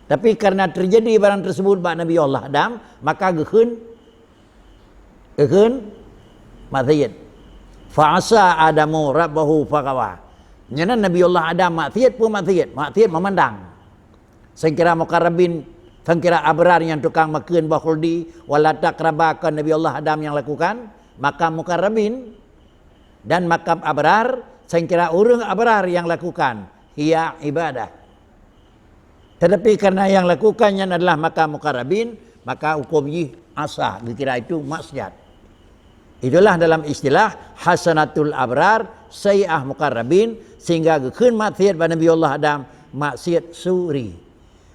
Tapi karena terjadi barang tersebut bak Nabi Allah Adam, maka geukheun, geukheun maksiat. Fa asa Adamu rabbahu faghawa. Nyan Nabi Allah Adam maksiat pun maksiat, maksiat memandang. Sangkira muqarrabin, sangkira abrar nyang tukang makheun boh khuldi, wala taqraba kon Nabi Allah Adam nyang lakukan, maka muqarrabin dan makam abrar, sangkira ureuëng abrar nyang lakukan, hiya ibadah. Tetapi karena nyang lakukan nyan adalah makam muqarrabin, maka hukum jih asa, geukira itu maksiat. Itulah dalam istilah hasanatul abrar, sayyi'ah muqarrabin, sehingga geukheun maksiat bak Nabi Allah Adam, maksiat suri.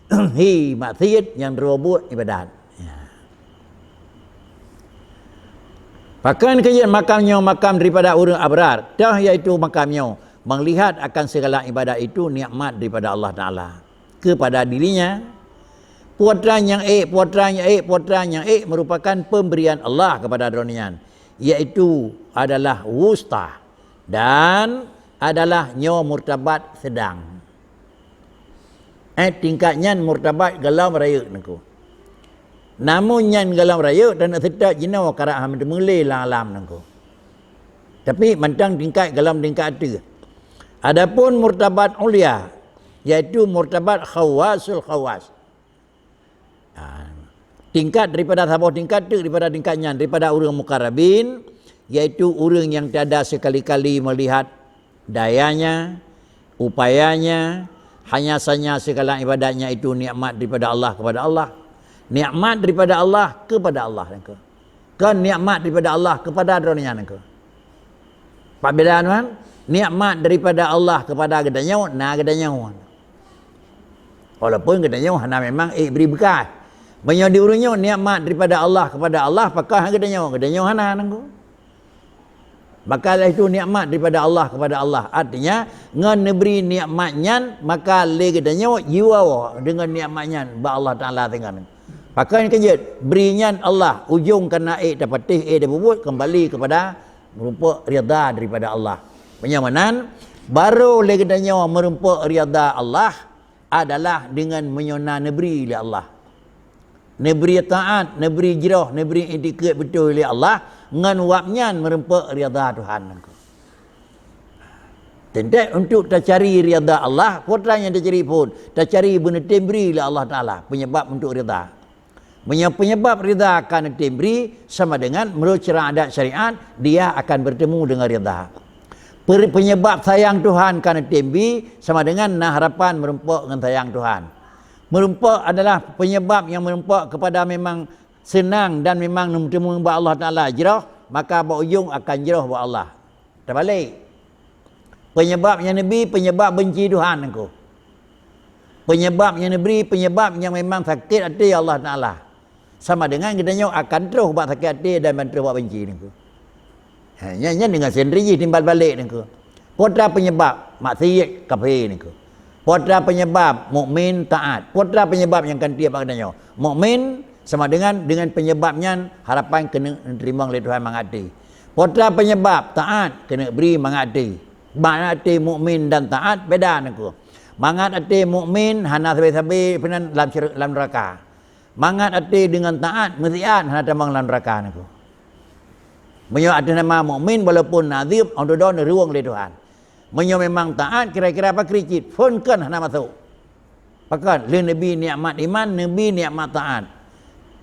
Hi, maksiat nyang droe buet ibadat. Ya. Pakon keujeuet makam nyoe makam daripada ureuëng abrar, toh yaitu makam nyoe melihat akan segala ibadat itu nikmat daripada Allah Taala kepada dirinya. Putra nyang ék, putra nyang ék, putra nyang ék merupakan pemberian Allah kepada droeneuh nyan, yaitu adalah wusta dan adalah nyoe murtabat sedang. Eh, tingkat nyan murtabat golom rayeuk nangko. Namun nyan golom rayeuk dan seutôt jinoe karab hana teumulé lam alam nangko. Tapi mantong tingkat golom tingkat ateueh. Adapun murtabat ulia, yaitu murtabat khawasul khawas. Ha, tingkat daripada saboh tingkat teuk daripada tingkat nyan, daripada ureuëng muqarrabin, yaitu ureuëng nyang tiada sekali-kali melihat dayanya, upayanya, hanya sanya segala ibadatnya itu nikmat daripada Allah kepada Allah. Nikmat daripada Allah kepada Allah. Kon nikmat daripada Allah kepada droeneuh nyan nangko. Perbedaan nyan, nikmat daripada Allah kepada geutanyoe, na geutanyoe. Walaupun geutanyoe hana memang ék bri beukah. Meunyoe di ureuëng nyoe nikmat daripada Allah kepada Allah, pakon geutanyoe, geutanyoe hana nangko. Maka lheueh itu nikmat daripada Allah kepada Allah. Artinya, ngon neubri nikmat nyan, maka lé geutanyoe jiwoe deungon nikmat nyan bak Allah Taala singoh. Pakon keujeuet, bri nyan Allah, ujong kana ék tapatéh, ék tapubuet kembali kepada meureumpok ridha daripada Allah. Meunyoe meunan, barô lé geutanyoe meureumpok ridha Allah adalah deungon meunyoe na neubri lé Allah. Neubri taát, neubri jroh, neubri itikeuet beutôi lé Allah, ngon wab nyan meureumpok ridha Tuhan nangko. Teuntée untuk tacari ridha Allah, peue treuk nyang tacari phon, tacari beuneutem bri lé Allah Taala, penyebab untuk ridha. Meunyoe penyebab ridha ka neutem bri sama dengan meunurot cara adat syariat, dia akan bertemu dengan ridha. Per-, penyebab sayang Tuhan ka neutem bri sama dengan na harapan meureumpok ngon sayang Tuhan. Meureumpok adalah penyebab nyang meureumpok kepada memang seunang dan memang neuteumeung bak Allah Taala jroh, maka bak ujong akan jroh bak Allah. Teubalek. Penyebab nyang neubi, penyebab benci Tuhan nangko. Penyebab nyang neubri, penyebab nyang memang sakét até Allah Taala. Sama dengan geutanyoe akan troh bak sakét até dan ban troh bak benci nangko. Ha, nyan, nyan deungon sendiri jih timbal balek nangko. Peue treuk penyebab maksiet kafé nangko. Peue treuk penyebab mukmin taát. Peue treuk penyebab nyang kan tieb bak geutanyoe. Mukmin sama dengan, dengan penyebab nyan harapan keuneuk neuteurimong lé Tuhan mangat até. Peue treuk penyebab taát keuneuk bri mangat até. Mangat até mukmin dan taát beda nangko. Mangat até mukmin hana sabe-sabe peunan lam syur-, lam neuraka. Mangat até deungon taát meusiat hana tamong lam neuraka nangko. Meunyoe ateueh nama mukmin walaupun na azeub, ôh dudoe neuruwong lé Tuhan. Meunyoe memang taát kira-kira pakri cit, phon kon hana masôk. Pakon? Lheueh neubi nikmat iman, neubi nikmat taát.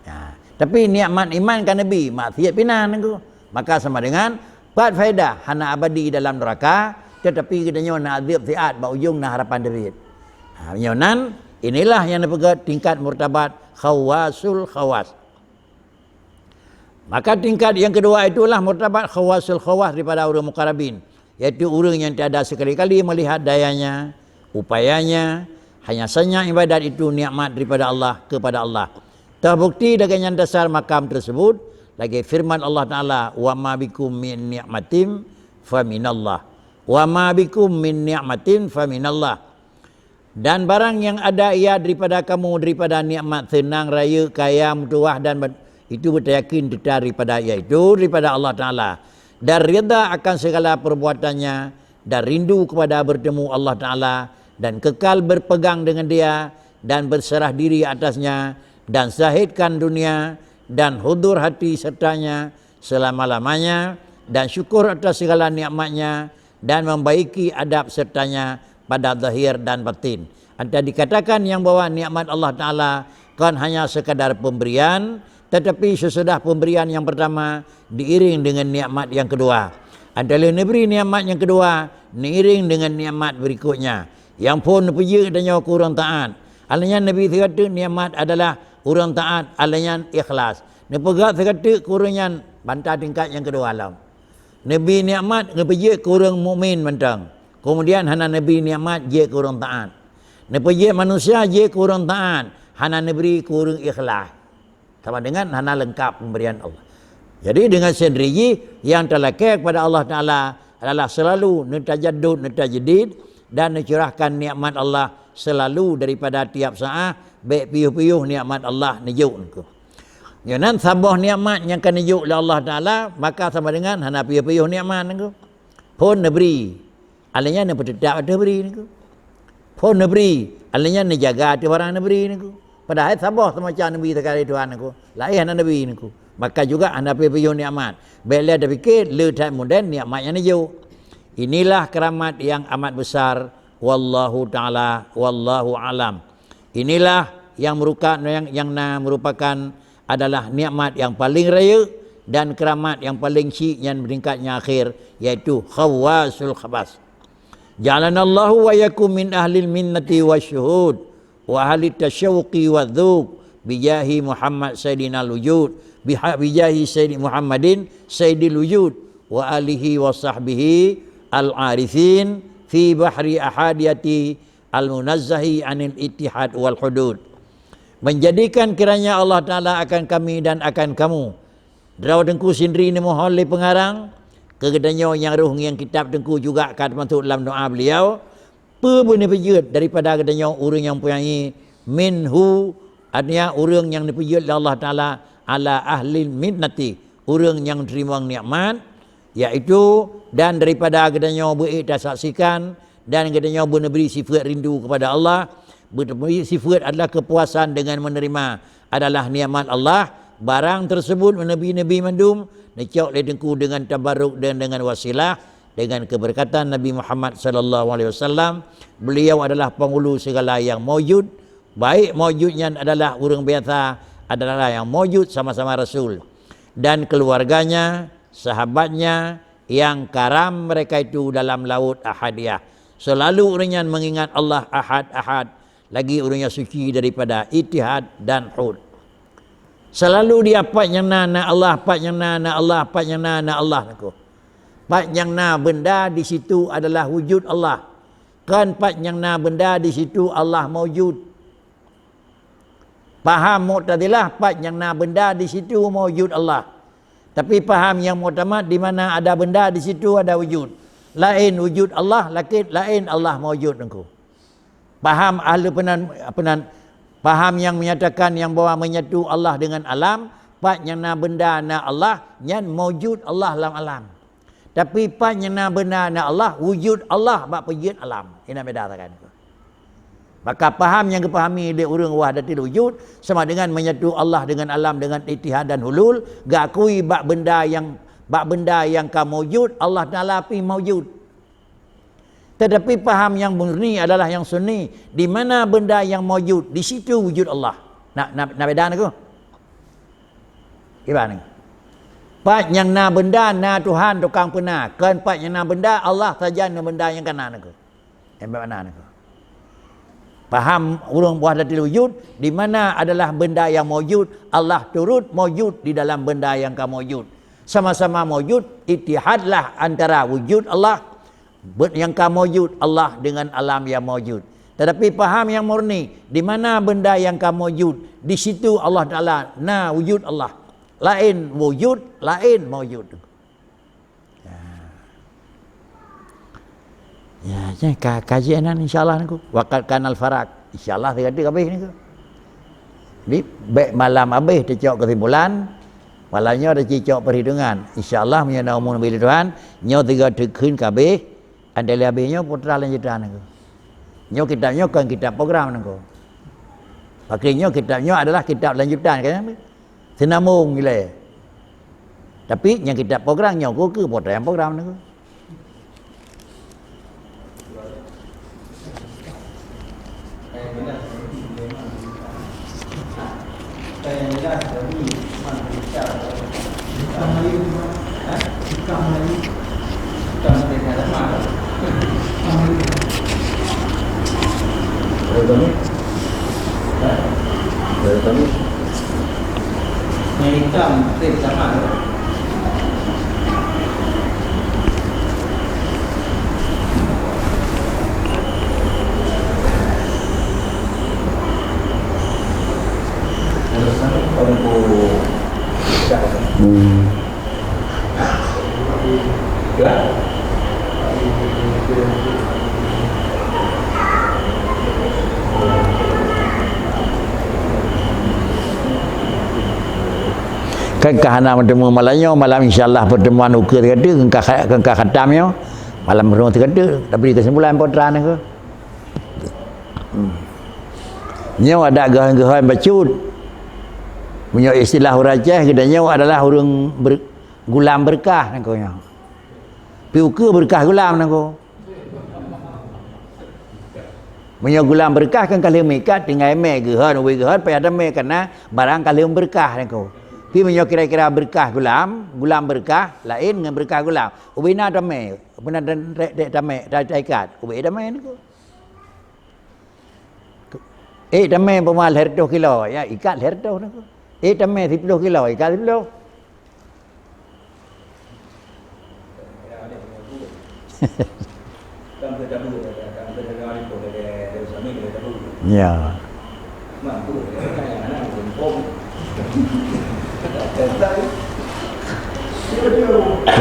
Ya. Tapi nikmat iman ka neubi, maksiet pih na nangko. Maka sama dengan pat faedah hana abadi dalam neuraka, tetapi geutanyoe na azeub siat bak ujong na harapan teubiet. Ha, meunyoe nan, inilah nyang neupeugah tingkat murtabat khawasul khawas. Maka tingkat yang kedua itulah murtabat khawasul khawas daripada ureuëng muqarrabin, yaitu ureuëng yang tiada sekali-kali melihat dayanya, upayanya, hanya sanya ibadat itu nikmat daripada Allah kepada Allah. Terbukti dengan dasar makam tersebut lagi firman Allah Taala, "Wa ma bikum min ni'matin faminallah. Wa ma bikum min ni'matin faminallah." Dan barang yang ada ia daripada kamu, daripada nikmat, seunang, rayeuk, kaya, meutuwah, dan ban-, itu beutayakin teuta daripada, yaitu daripada Allah Taala. dan ridha akan segala perbuatannya, dan rindu kepada bertemu Allah Ta'ala, dan kekal berpegang dengan Dia, dan berserah diri atasnya, dan syahidkan dunia, dan hudur hati sertanya selama-lamanya, dan syukur atas segala nikmatnya, dan membaiki adab sertanya pada zahir dan batin. Ata dikatakan yang bahwa nikmat Allah Ta'ala kon hanya sekadar pemberian, tetapi sesudah pemberian yang pertama diiring dengan nikmat yang kedua. Ata lheueh neubri nikmat yang kedua, diiring dengan nikmat berikutnya. Nyang phon neupeujeuet tanyoe keu ureuëng taat. Alheuh nyan neubri sigoe teuk nikmat adalah ureuëng taat, alheuh nyan ikhlas. Neupeugah sigoe teuk keu ureuëng nyan banta tingkat nyang keudua lom. Neubri nikmat neupeujeuet keu ureuëng mukmin mantong. Kemudian hana neubri nikmat jeuet keu ureuëng taat. Neupeujeuet manusia jeuet keu ureuëng taat, hana neubri keu ureuëng ikhlas. Sama dengan hana leungkap pemberian Allah. Jadi dengan sendiri jih nyang talakée kepada Allah Taala adalah selalu neutajaddud, neutajdid dan neucurahkan nikmat Allah selalu daripada tiap saat, bék piôh-piôh nikmat Allah neujok neuku. Nyoe nan saboh nikmat nyang ka neujok lé Allah Taala, maka sama dengan hana piôh-piôh nikmat neuku. Phon neubri, alheuh nyan neupeuteutap ateueh bri neuku. Phon neubri, alheuh nyan neujaga ateueh barang neubri neuku. Padahai saboh seumacam neubri sekali Tuhan neuku, laén hana neubri neuku. Maka juga hana piôh-piôh nikmat. Bék lé tapike le that modern nikmat nyang neujok. Inilah keramat yang amat besar. Wallahu taala, wallahu alam. Inilah yang meruka-, yang, yang na merupakan adalah nikmat yang paling rayeuk dan keramat yang paling syik nyan tingkat nyang akhir, yaitu khawasul khawas. Ja'alanallahu wa iyyakum min ahlil minnati wasyuhud wa ahli tasyawuqi wadzauq bijahi Muhammad sayyidinal wujud, biha-, bijahi sayyidi Muhammadin sayyidil wujud wa alihi wa sahbihi al-arifin fi bahri ahadiyati al-munazzahi anil ittihad wal hudud. Menjadikan kiranya Allah Taala akan kami dan akan kamu. Droe Teungku sendiri neumohon lé peungarang, keu geutanyoe nyang roh ngieng kitab Teungku juga ka teumasuk lam doa beliau, peue beu neupeujeuet daripada geutanyoe ureuëng nyang punyai minhu, artinya ureuëng nyang neupeujeuet lé Allah Taala ala ahlil minnati, ureuëng nyang teurimong nikmat, yaitu, dan daripada geutanyoe beu tasaksikan, dan geutanyoe beuneubri sifeuet rindu kepada Allah, beuneubri sifeuet adalah kepuasan dengan menerima adalah nikmat Allah, barang tersebut neubi-neubi mandum neucok lé Teungku dengan tabarruk dan dengan wasilah, dengan keberkatan Nabi Muhammad sallallahu alaihi wasallam, beliau adalah penghulu segala yang maujud, baik maujud nyan adalah ureuëng biasa, adalah yang maujud sama-sama Rasul, dan keluarganya, sahabatnya yang karam mereka itu dalam laut Ahadiyah. Selalu ureuëng nyan mengingat Allah Ahad, Ahad, lagi ureuëng nyan suci daripada ittihad dan hud. Selalu dia pat nyang na, na Allah, pat nyang na, na Allah, pat nyang na, na Allah neuku. Pat nyang na benda di situ adalah wujud Allah. Kon pat nyang na benda di situ Allah maujud. Paham Mu'tazilah, pat nyang na benda di situ maujud Allah. Tapi paham nyang muktamad, di mana ada benda di situ ada wujud. Laén wujud Allah, lakét laén Allah maujud neuku. Paham ahli peunan, peunan, paham nyang menyatakan nyang bahwa menyatu Allah dengan alam, pat nyang na benda na Allah, nyan maujud Allah lam alam. Tapi pat nyang na benda na Allah, wujud Allah bak peujeuet alam. Ina beda sagai neuku. Maka paham nyang geupahami lé ureuëng wahdatil wujud sama dengan menyatu Allah dengan alam dengan ittihad dan hulul, geukui bak benda nyang, bak benda nyang ka maujud, Allah Taala pih maujud. Tetapi paham nyang murni adalah nyang sunni, di mana benda nyang maujud, di situ wujud Allah. Na, na, na beda neuku? Kiban neuku? Pat nyang na benda, na Tuhan tukang peuna. Kon pat nyang na benda, Allah saja na benda nyang ka na neuku. Nyang bak mana neuku? Paham ureuëng wahdatil wujud, di mana adalah benda nyang maujud, Allah turut maujud di dalam benda nyang ka maujud. Sama-sama maujud, ittihadlah antara wujud Allah, bet-, nyang ka maujud Allah dengan alam nyang maujud. Tetapi paham nyang murni, di mana benda nyang ka maujud, di situ Allah Taala na wujud Allah. Laén wujud, laén maujud. Ya. Ya, ka, kaji nan insya-Allah neuku. Waqad kanal farak. Insya-Allah sigoe teuk habéh neuku. Jadi, bék malam habéh teucok keusimpulan, Pala nyoe tacicok peuhitungan. Insya Allah meunyoe na umu neubri lé Tuhan, nyoe tiga teuk kheun ka abéh, andai lé abéh nyoe putra lanjutan nangko. Nyoe kitab nyoe kon kitab program nangko. Pakri nyoe kitab nyoe adalah kitab lanjutan kan? Seunambong ilée. Tapi nyang kitab program nyoe ku keu putra nyang program nangko. Hmm. Kan ka hana meuteumé malam nyoe, malam insya Allah pertemuan ukeue teuka, kan ka, kan ka khatam nyoe. Malam pertemuan teuka, tapi kesimpulan putra nangko. Hmm. Nyoe adak geuhon-geuhon bacut. Meunyoe istilah ureueng Aceh, geutanyoe adalah ureueng ber-, gulam beureukat nangko nyoe. Pi ukeue beureukat gulam nangko. Meunyoe gulam beureukat kan ka lheueh meuikat, tinggai mè geuhon, ubé geuhon, payah tamè, karena barang ka lheueh beureukat nangko. Pi meunyoe kira-kira beureukat gulam, gulam beureukat laén ngon beureukat gulam. Ubé na tamè, ubé na dan-, dek, dek tamè, ta-, taikat, ubé tamè nangko. Eh, tamè peuma lhèe reutôh kilo, ya, ikat lhèe reutôh nangko. Eh, tamè siploh kilo, ikat siploh. Ya.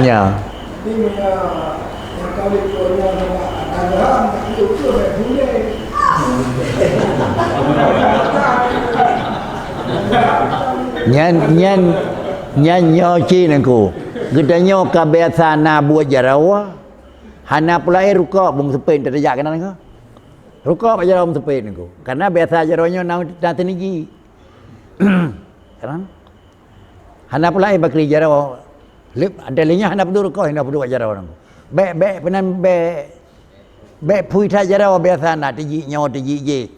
Ya. Nyan, nyan, nyan nyoe cit nangko. Geutanyoe ka biasa na buet jaroe, hana pula, eh, rukok bong seupet tajak keunan nangko. Rukok bak jaroe bong seupet nangko. Karena biasa jaroe nyoe na, na teuniji. Kan? Hana pula, eh, bakri jaroe. Lep, ada lé nyan hana peuduek rukok, hana peuduek jaroe nangko. Bèk, bèk, peunan bèk, bèk phui that jaroe biasa na teujik nyoe, teujik jéh.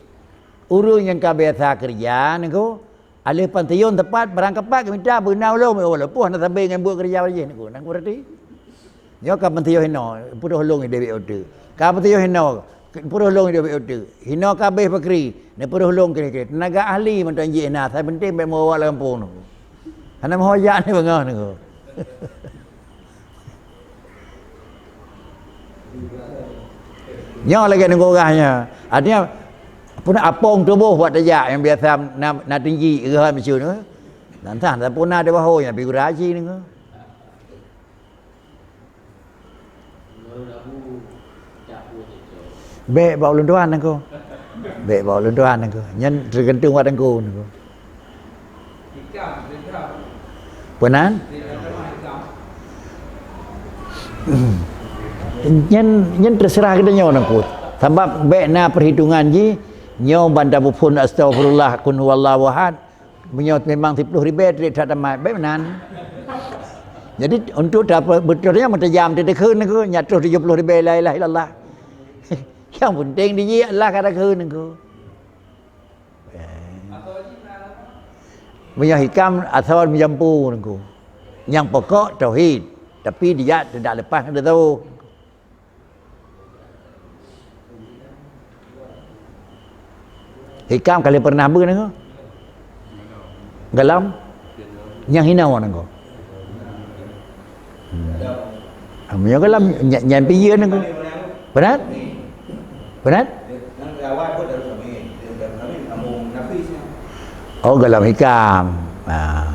Ureueng nyang ka biasa keureuja nangko, alèh pantion teupat barang kapat geumita beuna ulôn, walaupun hana sabe ngon buet keureuja jéh nangko. Nangko berarti. Nyoe ka peutiyôh hinoe, peuroh lôn idéh bèk uteuk. Ka peutiyôh hinoe, peuroh lôn idéh bèk uteuk. Hinoe ka abéh bakri, neupeuroh lôn keu-keu. Teunaga ahli mantong jih na, sai penting bèk meuwoe lam gampông nyoe. Hana meuhojak ni beungoh nyoe. Nyoe lagèe nangko gah nyoe. Artinya, pun apong tuboh buat tajak nyang biasa na, na tinggi, reuhai macam tu. Nan tah, tapi na di bahu nyang figurasi nyoe. Bèk bak ulôn tuan nangko. Bèk bak ulôn tuan nangko. Nyan teugantung bak teungku nangko. Peunan? Nyan, nyan teuseurah geutanyoe nangko. Sabab bèk na peuhitungan jih, nyoe ban taphon astaghfirullah, qul huwallahu ahad. Meunyoe memang siploh ribèe trép that tamat, bèk meunan. Jadi, untuk ta-, beutôi nyan meutajam teuteukheun nangko, nyak troh tujoh ploh ribèe la ilaha illallah. Nyang penting dijih Allah ka takheun nangko. Meunyoe hikam asoe meujampu nangko. Nyang pokok tauhid, tapi dijak tidak lepas ngon tasawuf. Hikam ka lheueh peureunah beu nangko? Gohlom? Nyang hinoe nangko? Hmm. Ah, meunyoe gohlom, nya-, nyan pih yeuen nangko? Berat? Berat? Oh, gohlom hikam. Ah.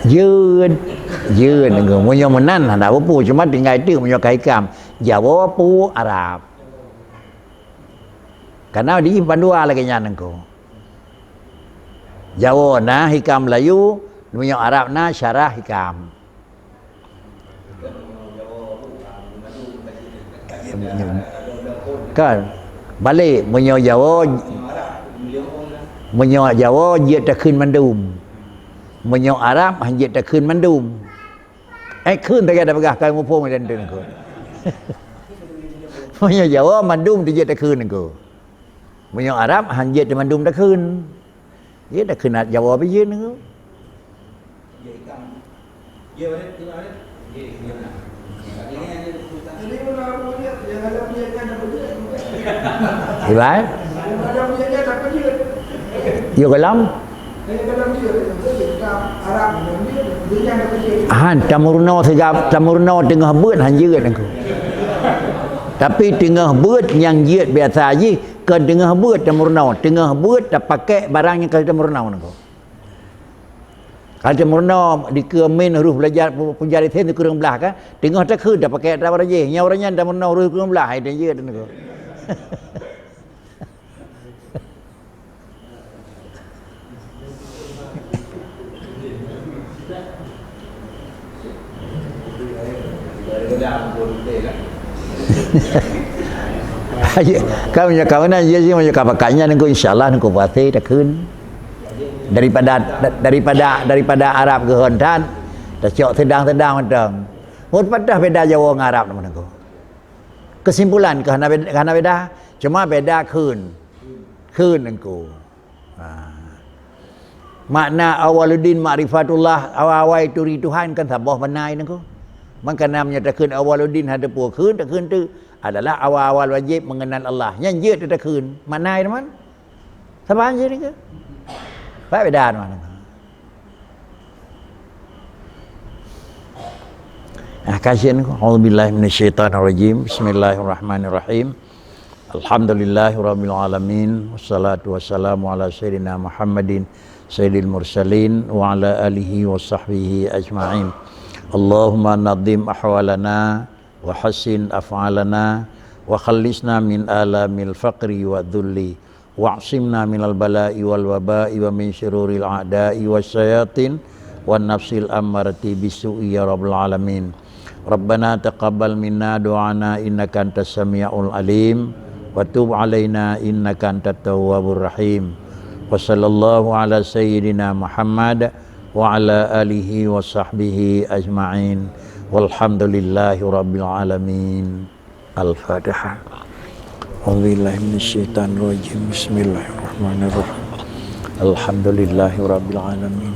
Yeuen, yeuen nangko. Meunyoe meunan hana peue-peue, cuma tinggai teuk meunyoe ka hikam. Jawoe peue Arab. Karena di bandua lagèe nyan nangko. Jawoe na hikam Meulayu, meunyoe Arab na syarah hikam. Kan? Balek, meunyoe Jawoe, meunyoe Jawoe jeuet takheun mandum. Meunyoe Arab han jeuet takheun mandum. Eh, kheun lagèe tapeugah ka muphom dan tu nangko. Meunyoe Jawoe mandum jeuet takheun nangko. Meunyoe Arab han jeuet mandum takheun. Jeuet takheun Jawoe pih jeuet nangko. Ibai? Yo kalam. Han tamurno sigap, tamurno teungoh beuet han jeuet nangko. Tapi teungoh beuet nyang jeuet biasa jih, kon teungoh beuet tamurno, teungoh beuet tapakèk barang nyang ka tamurno nangko. Ka tamurno dikeue min huruf belajar pu-, puja di sien kureueng blah kan, teungoh takheun tapakèk atra barang jih. Nyan ureueng nyan tamurno huruf kureueng blah, hai dan jeuet nangko. Ayo, kamu nya kawan aja sih, macam kapakannya nangko, insyaallah nangko puasa takheun. Daripada, daripada, daripada Arab geuhon tan, tacok sedang-sedang mantong. Meupadah beda Jawoe ngon Arab nangko. Kesimpulan keu hana beda, hana beda, cuma beda kheun. Kheun nangko. Ha. Makna awaluddin ma'rifatullah, awai-awai turi Tuhan kan saboh banai nangko. Maka na meunyoe takheun awaluddin hana teupeu kheun, takheun tu adalah awal-awal wajib mengenal Allah. Nyan jeuet takheun. Makna nyan man? Saban jih nangko. Baik beda nangko. Ah, kajian, a'udzubillahi minasyaitonirrajim. Bismillahirrahmanirrahim. Alhamdulillahirabbil alamin. Wassalatu wassalamu ala sayyidina Muhammadin sayyidil mursalin wa ala alihi wa sahbihi ajma'in. Allahumma nadim ahwalana wa hassin af'alana wa khallisna min alamil faqri wa dhulli. Wa'simna minal bala'i wal waba'i wa min syururil a'da'i wasyayatin wan nafsil ammarati bisu'i ya rabbal alamin. Rabbana taqabbal minna du'ana innaka antas sami'ul alim wa tub alaina innaka antat tawwabur rahim. Wa sallallahu ala sayyidina Muhammad wa ala alihi wa sahbihi ajma'in. Walhamdulillahi rabbil alamin. Al-Fatihah. A'udzubillahi minasyaitonirrajim. Bismillahirrahmanirrahim. Alhamdulillahirabbil alamin.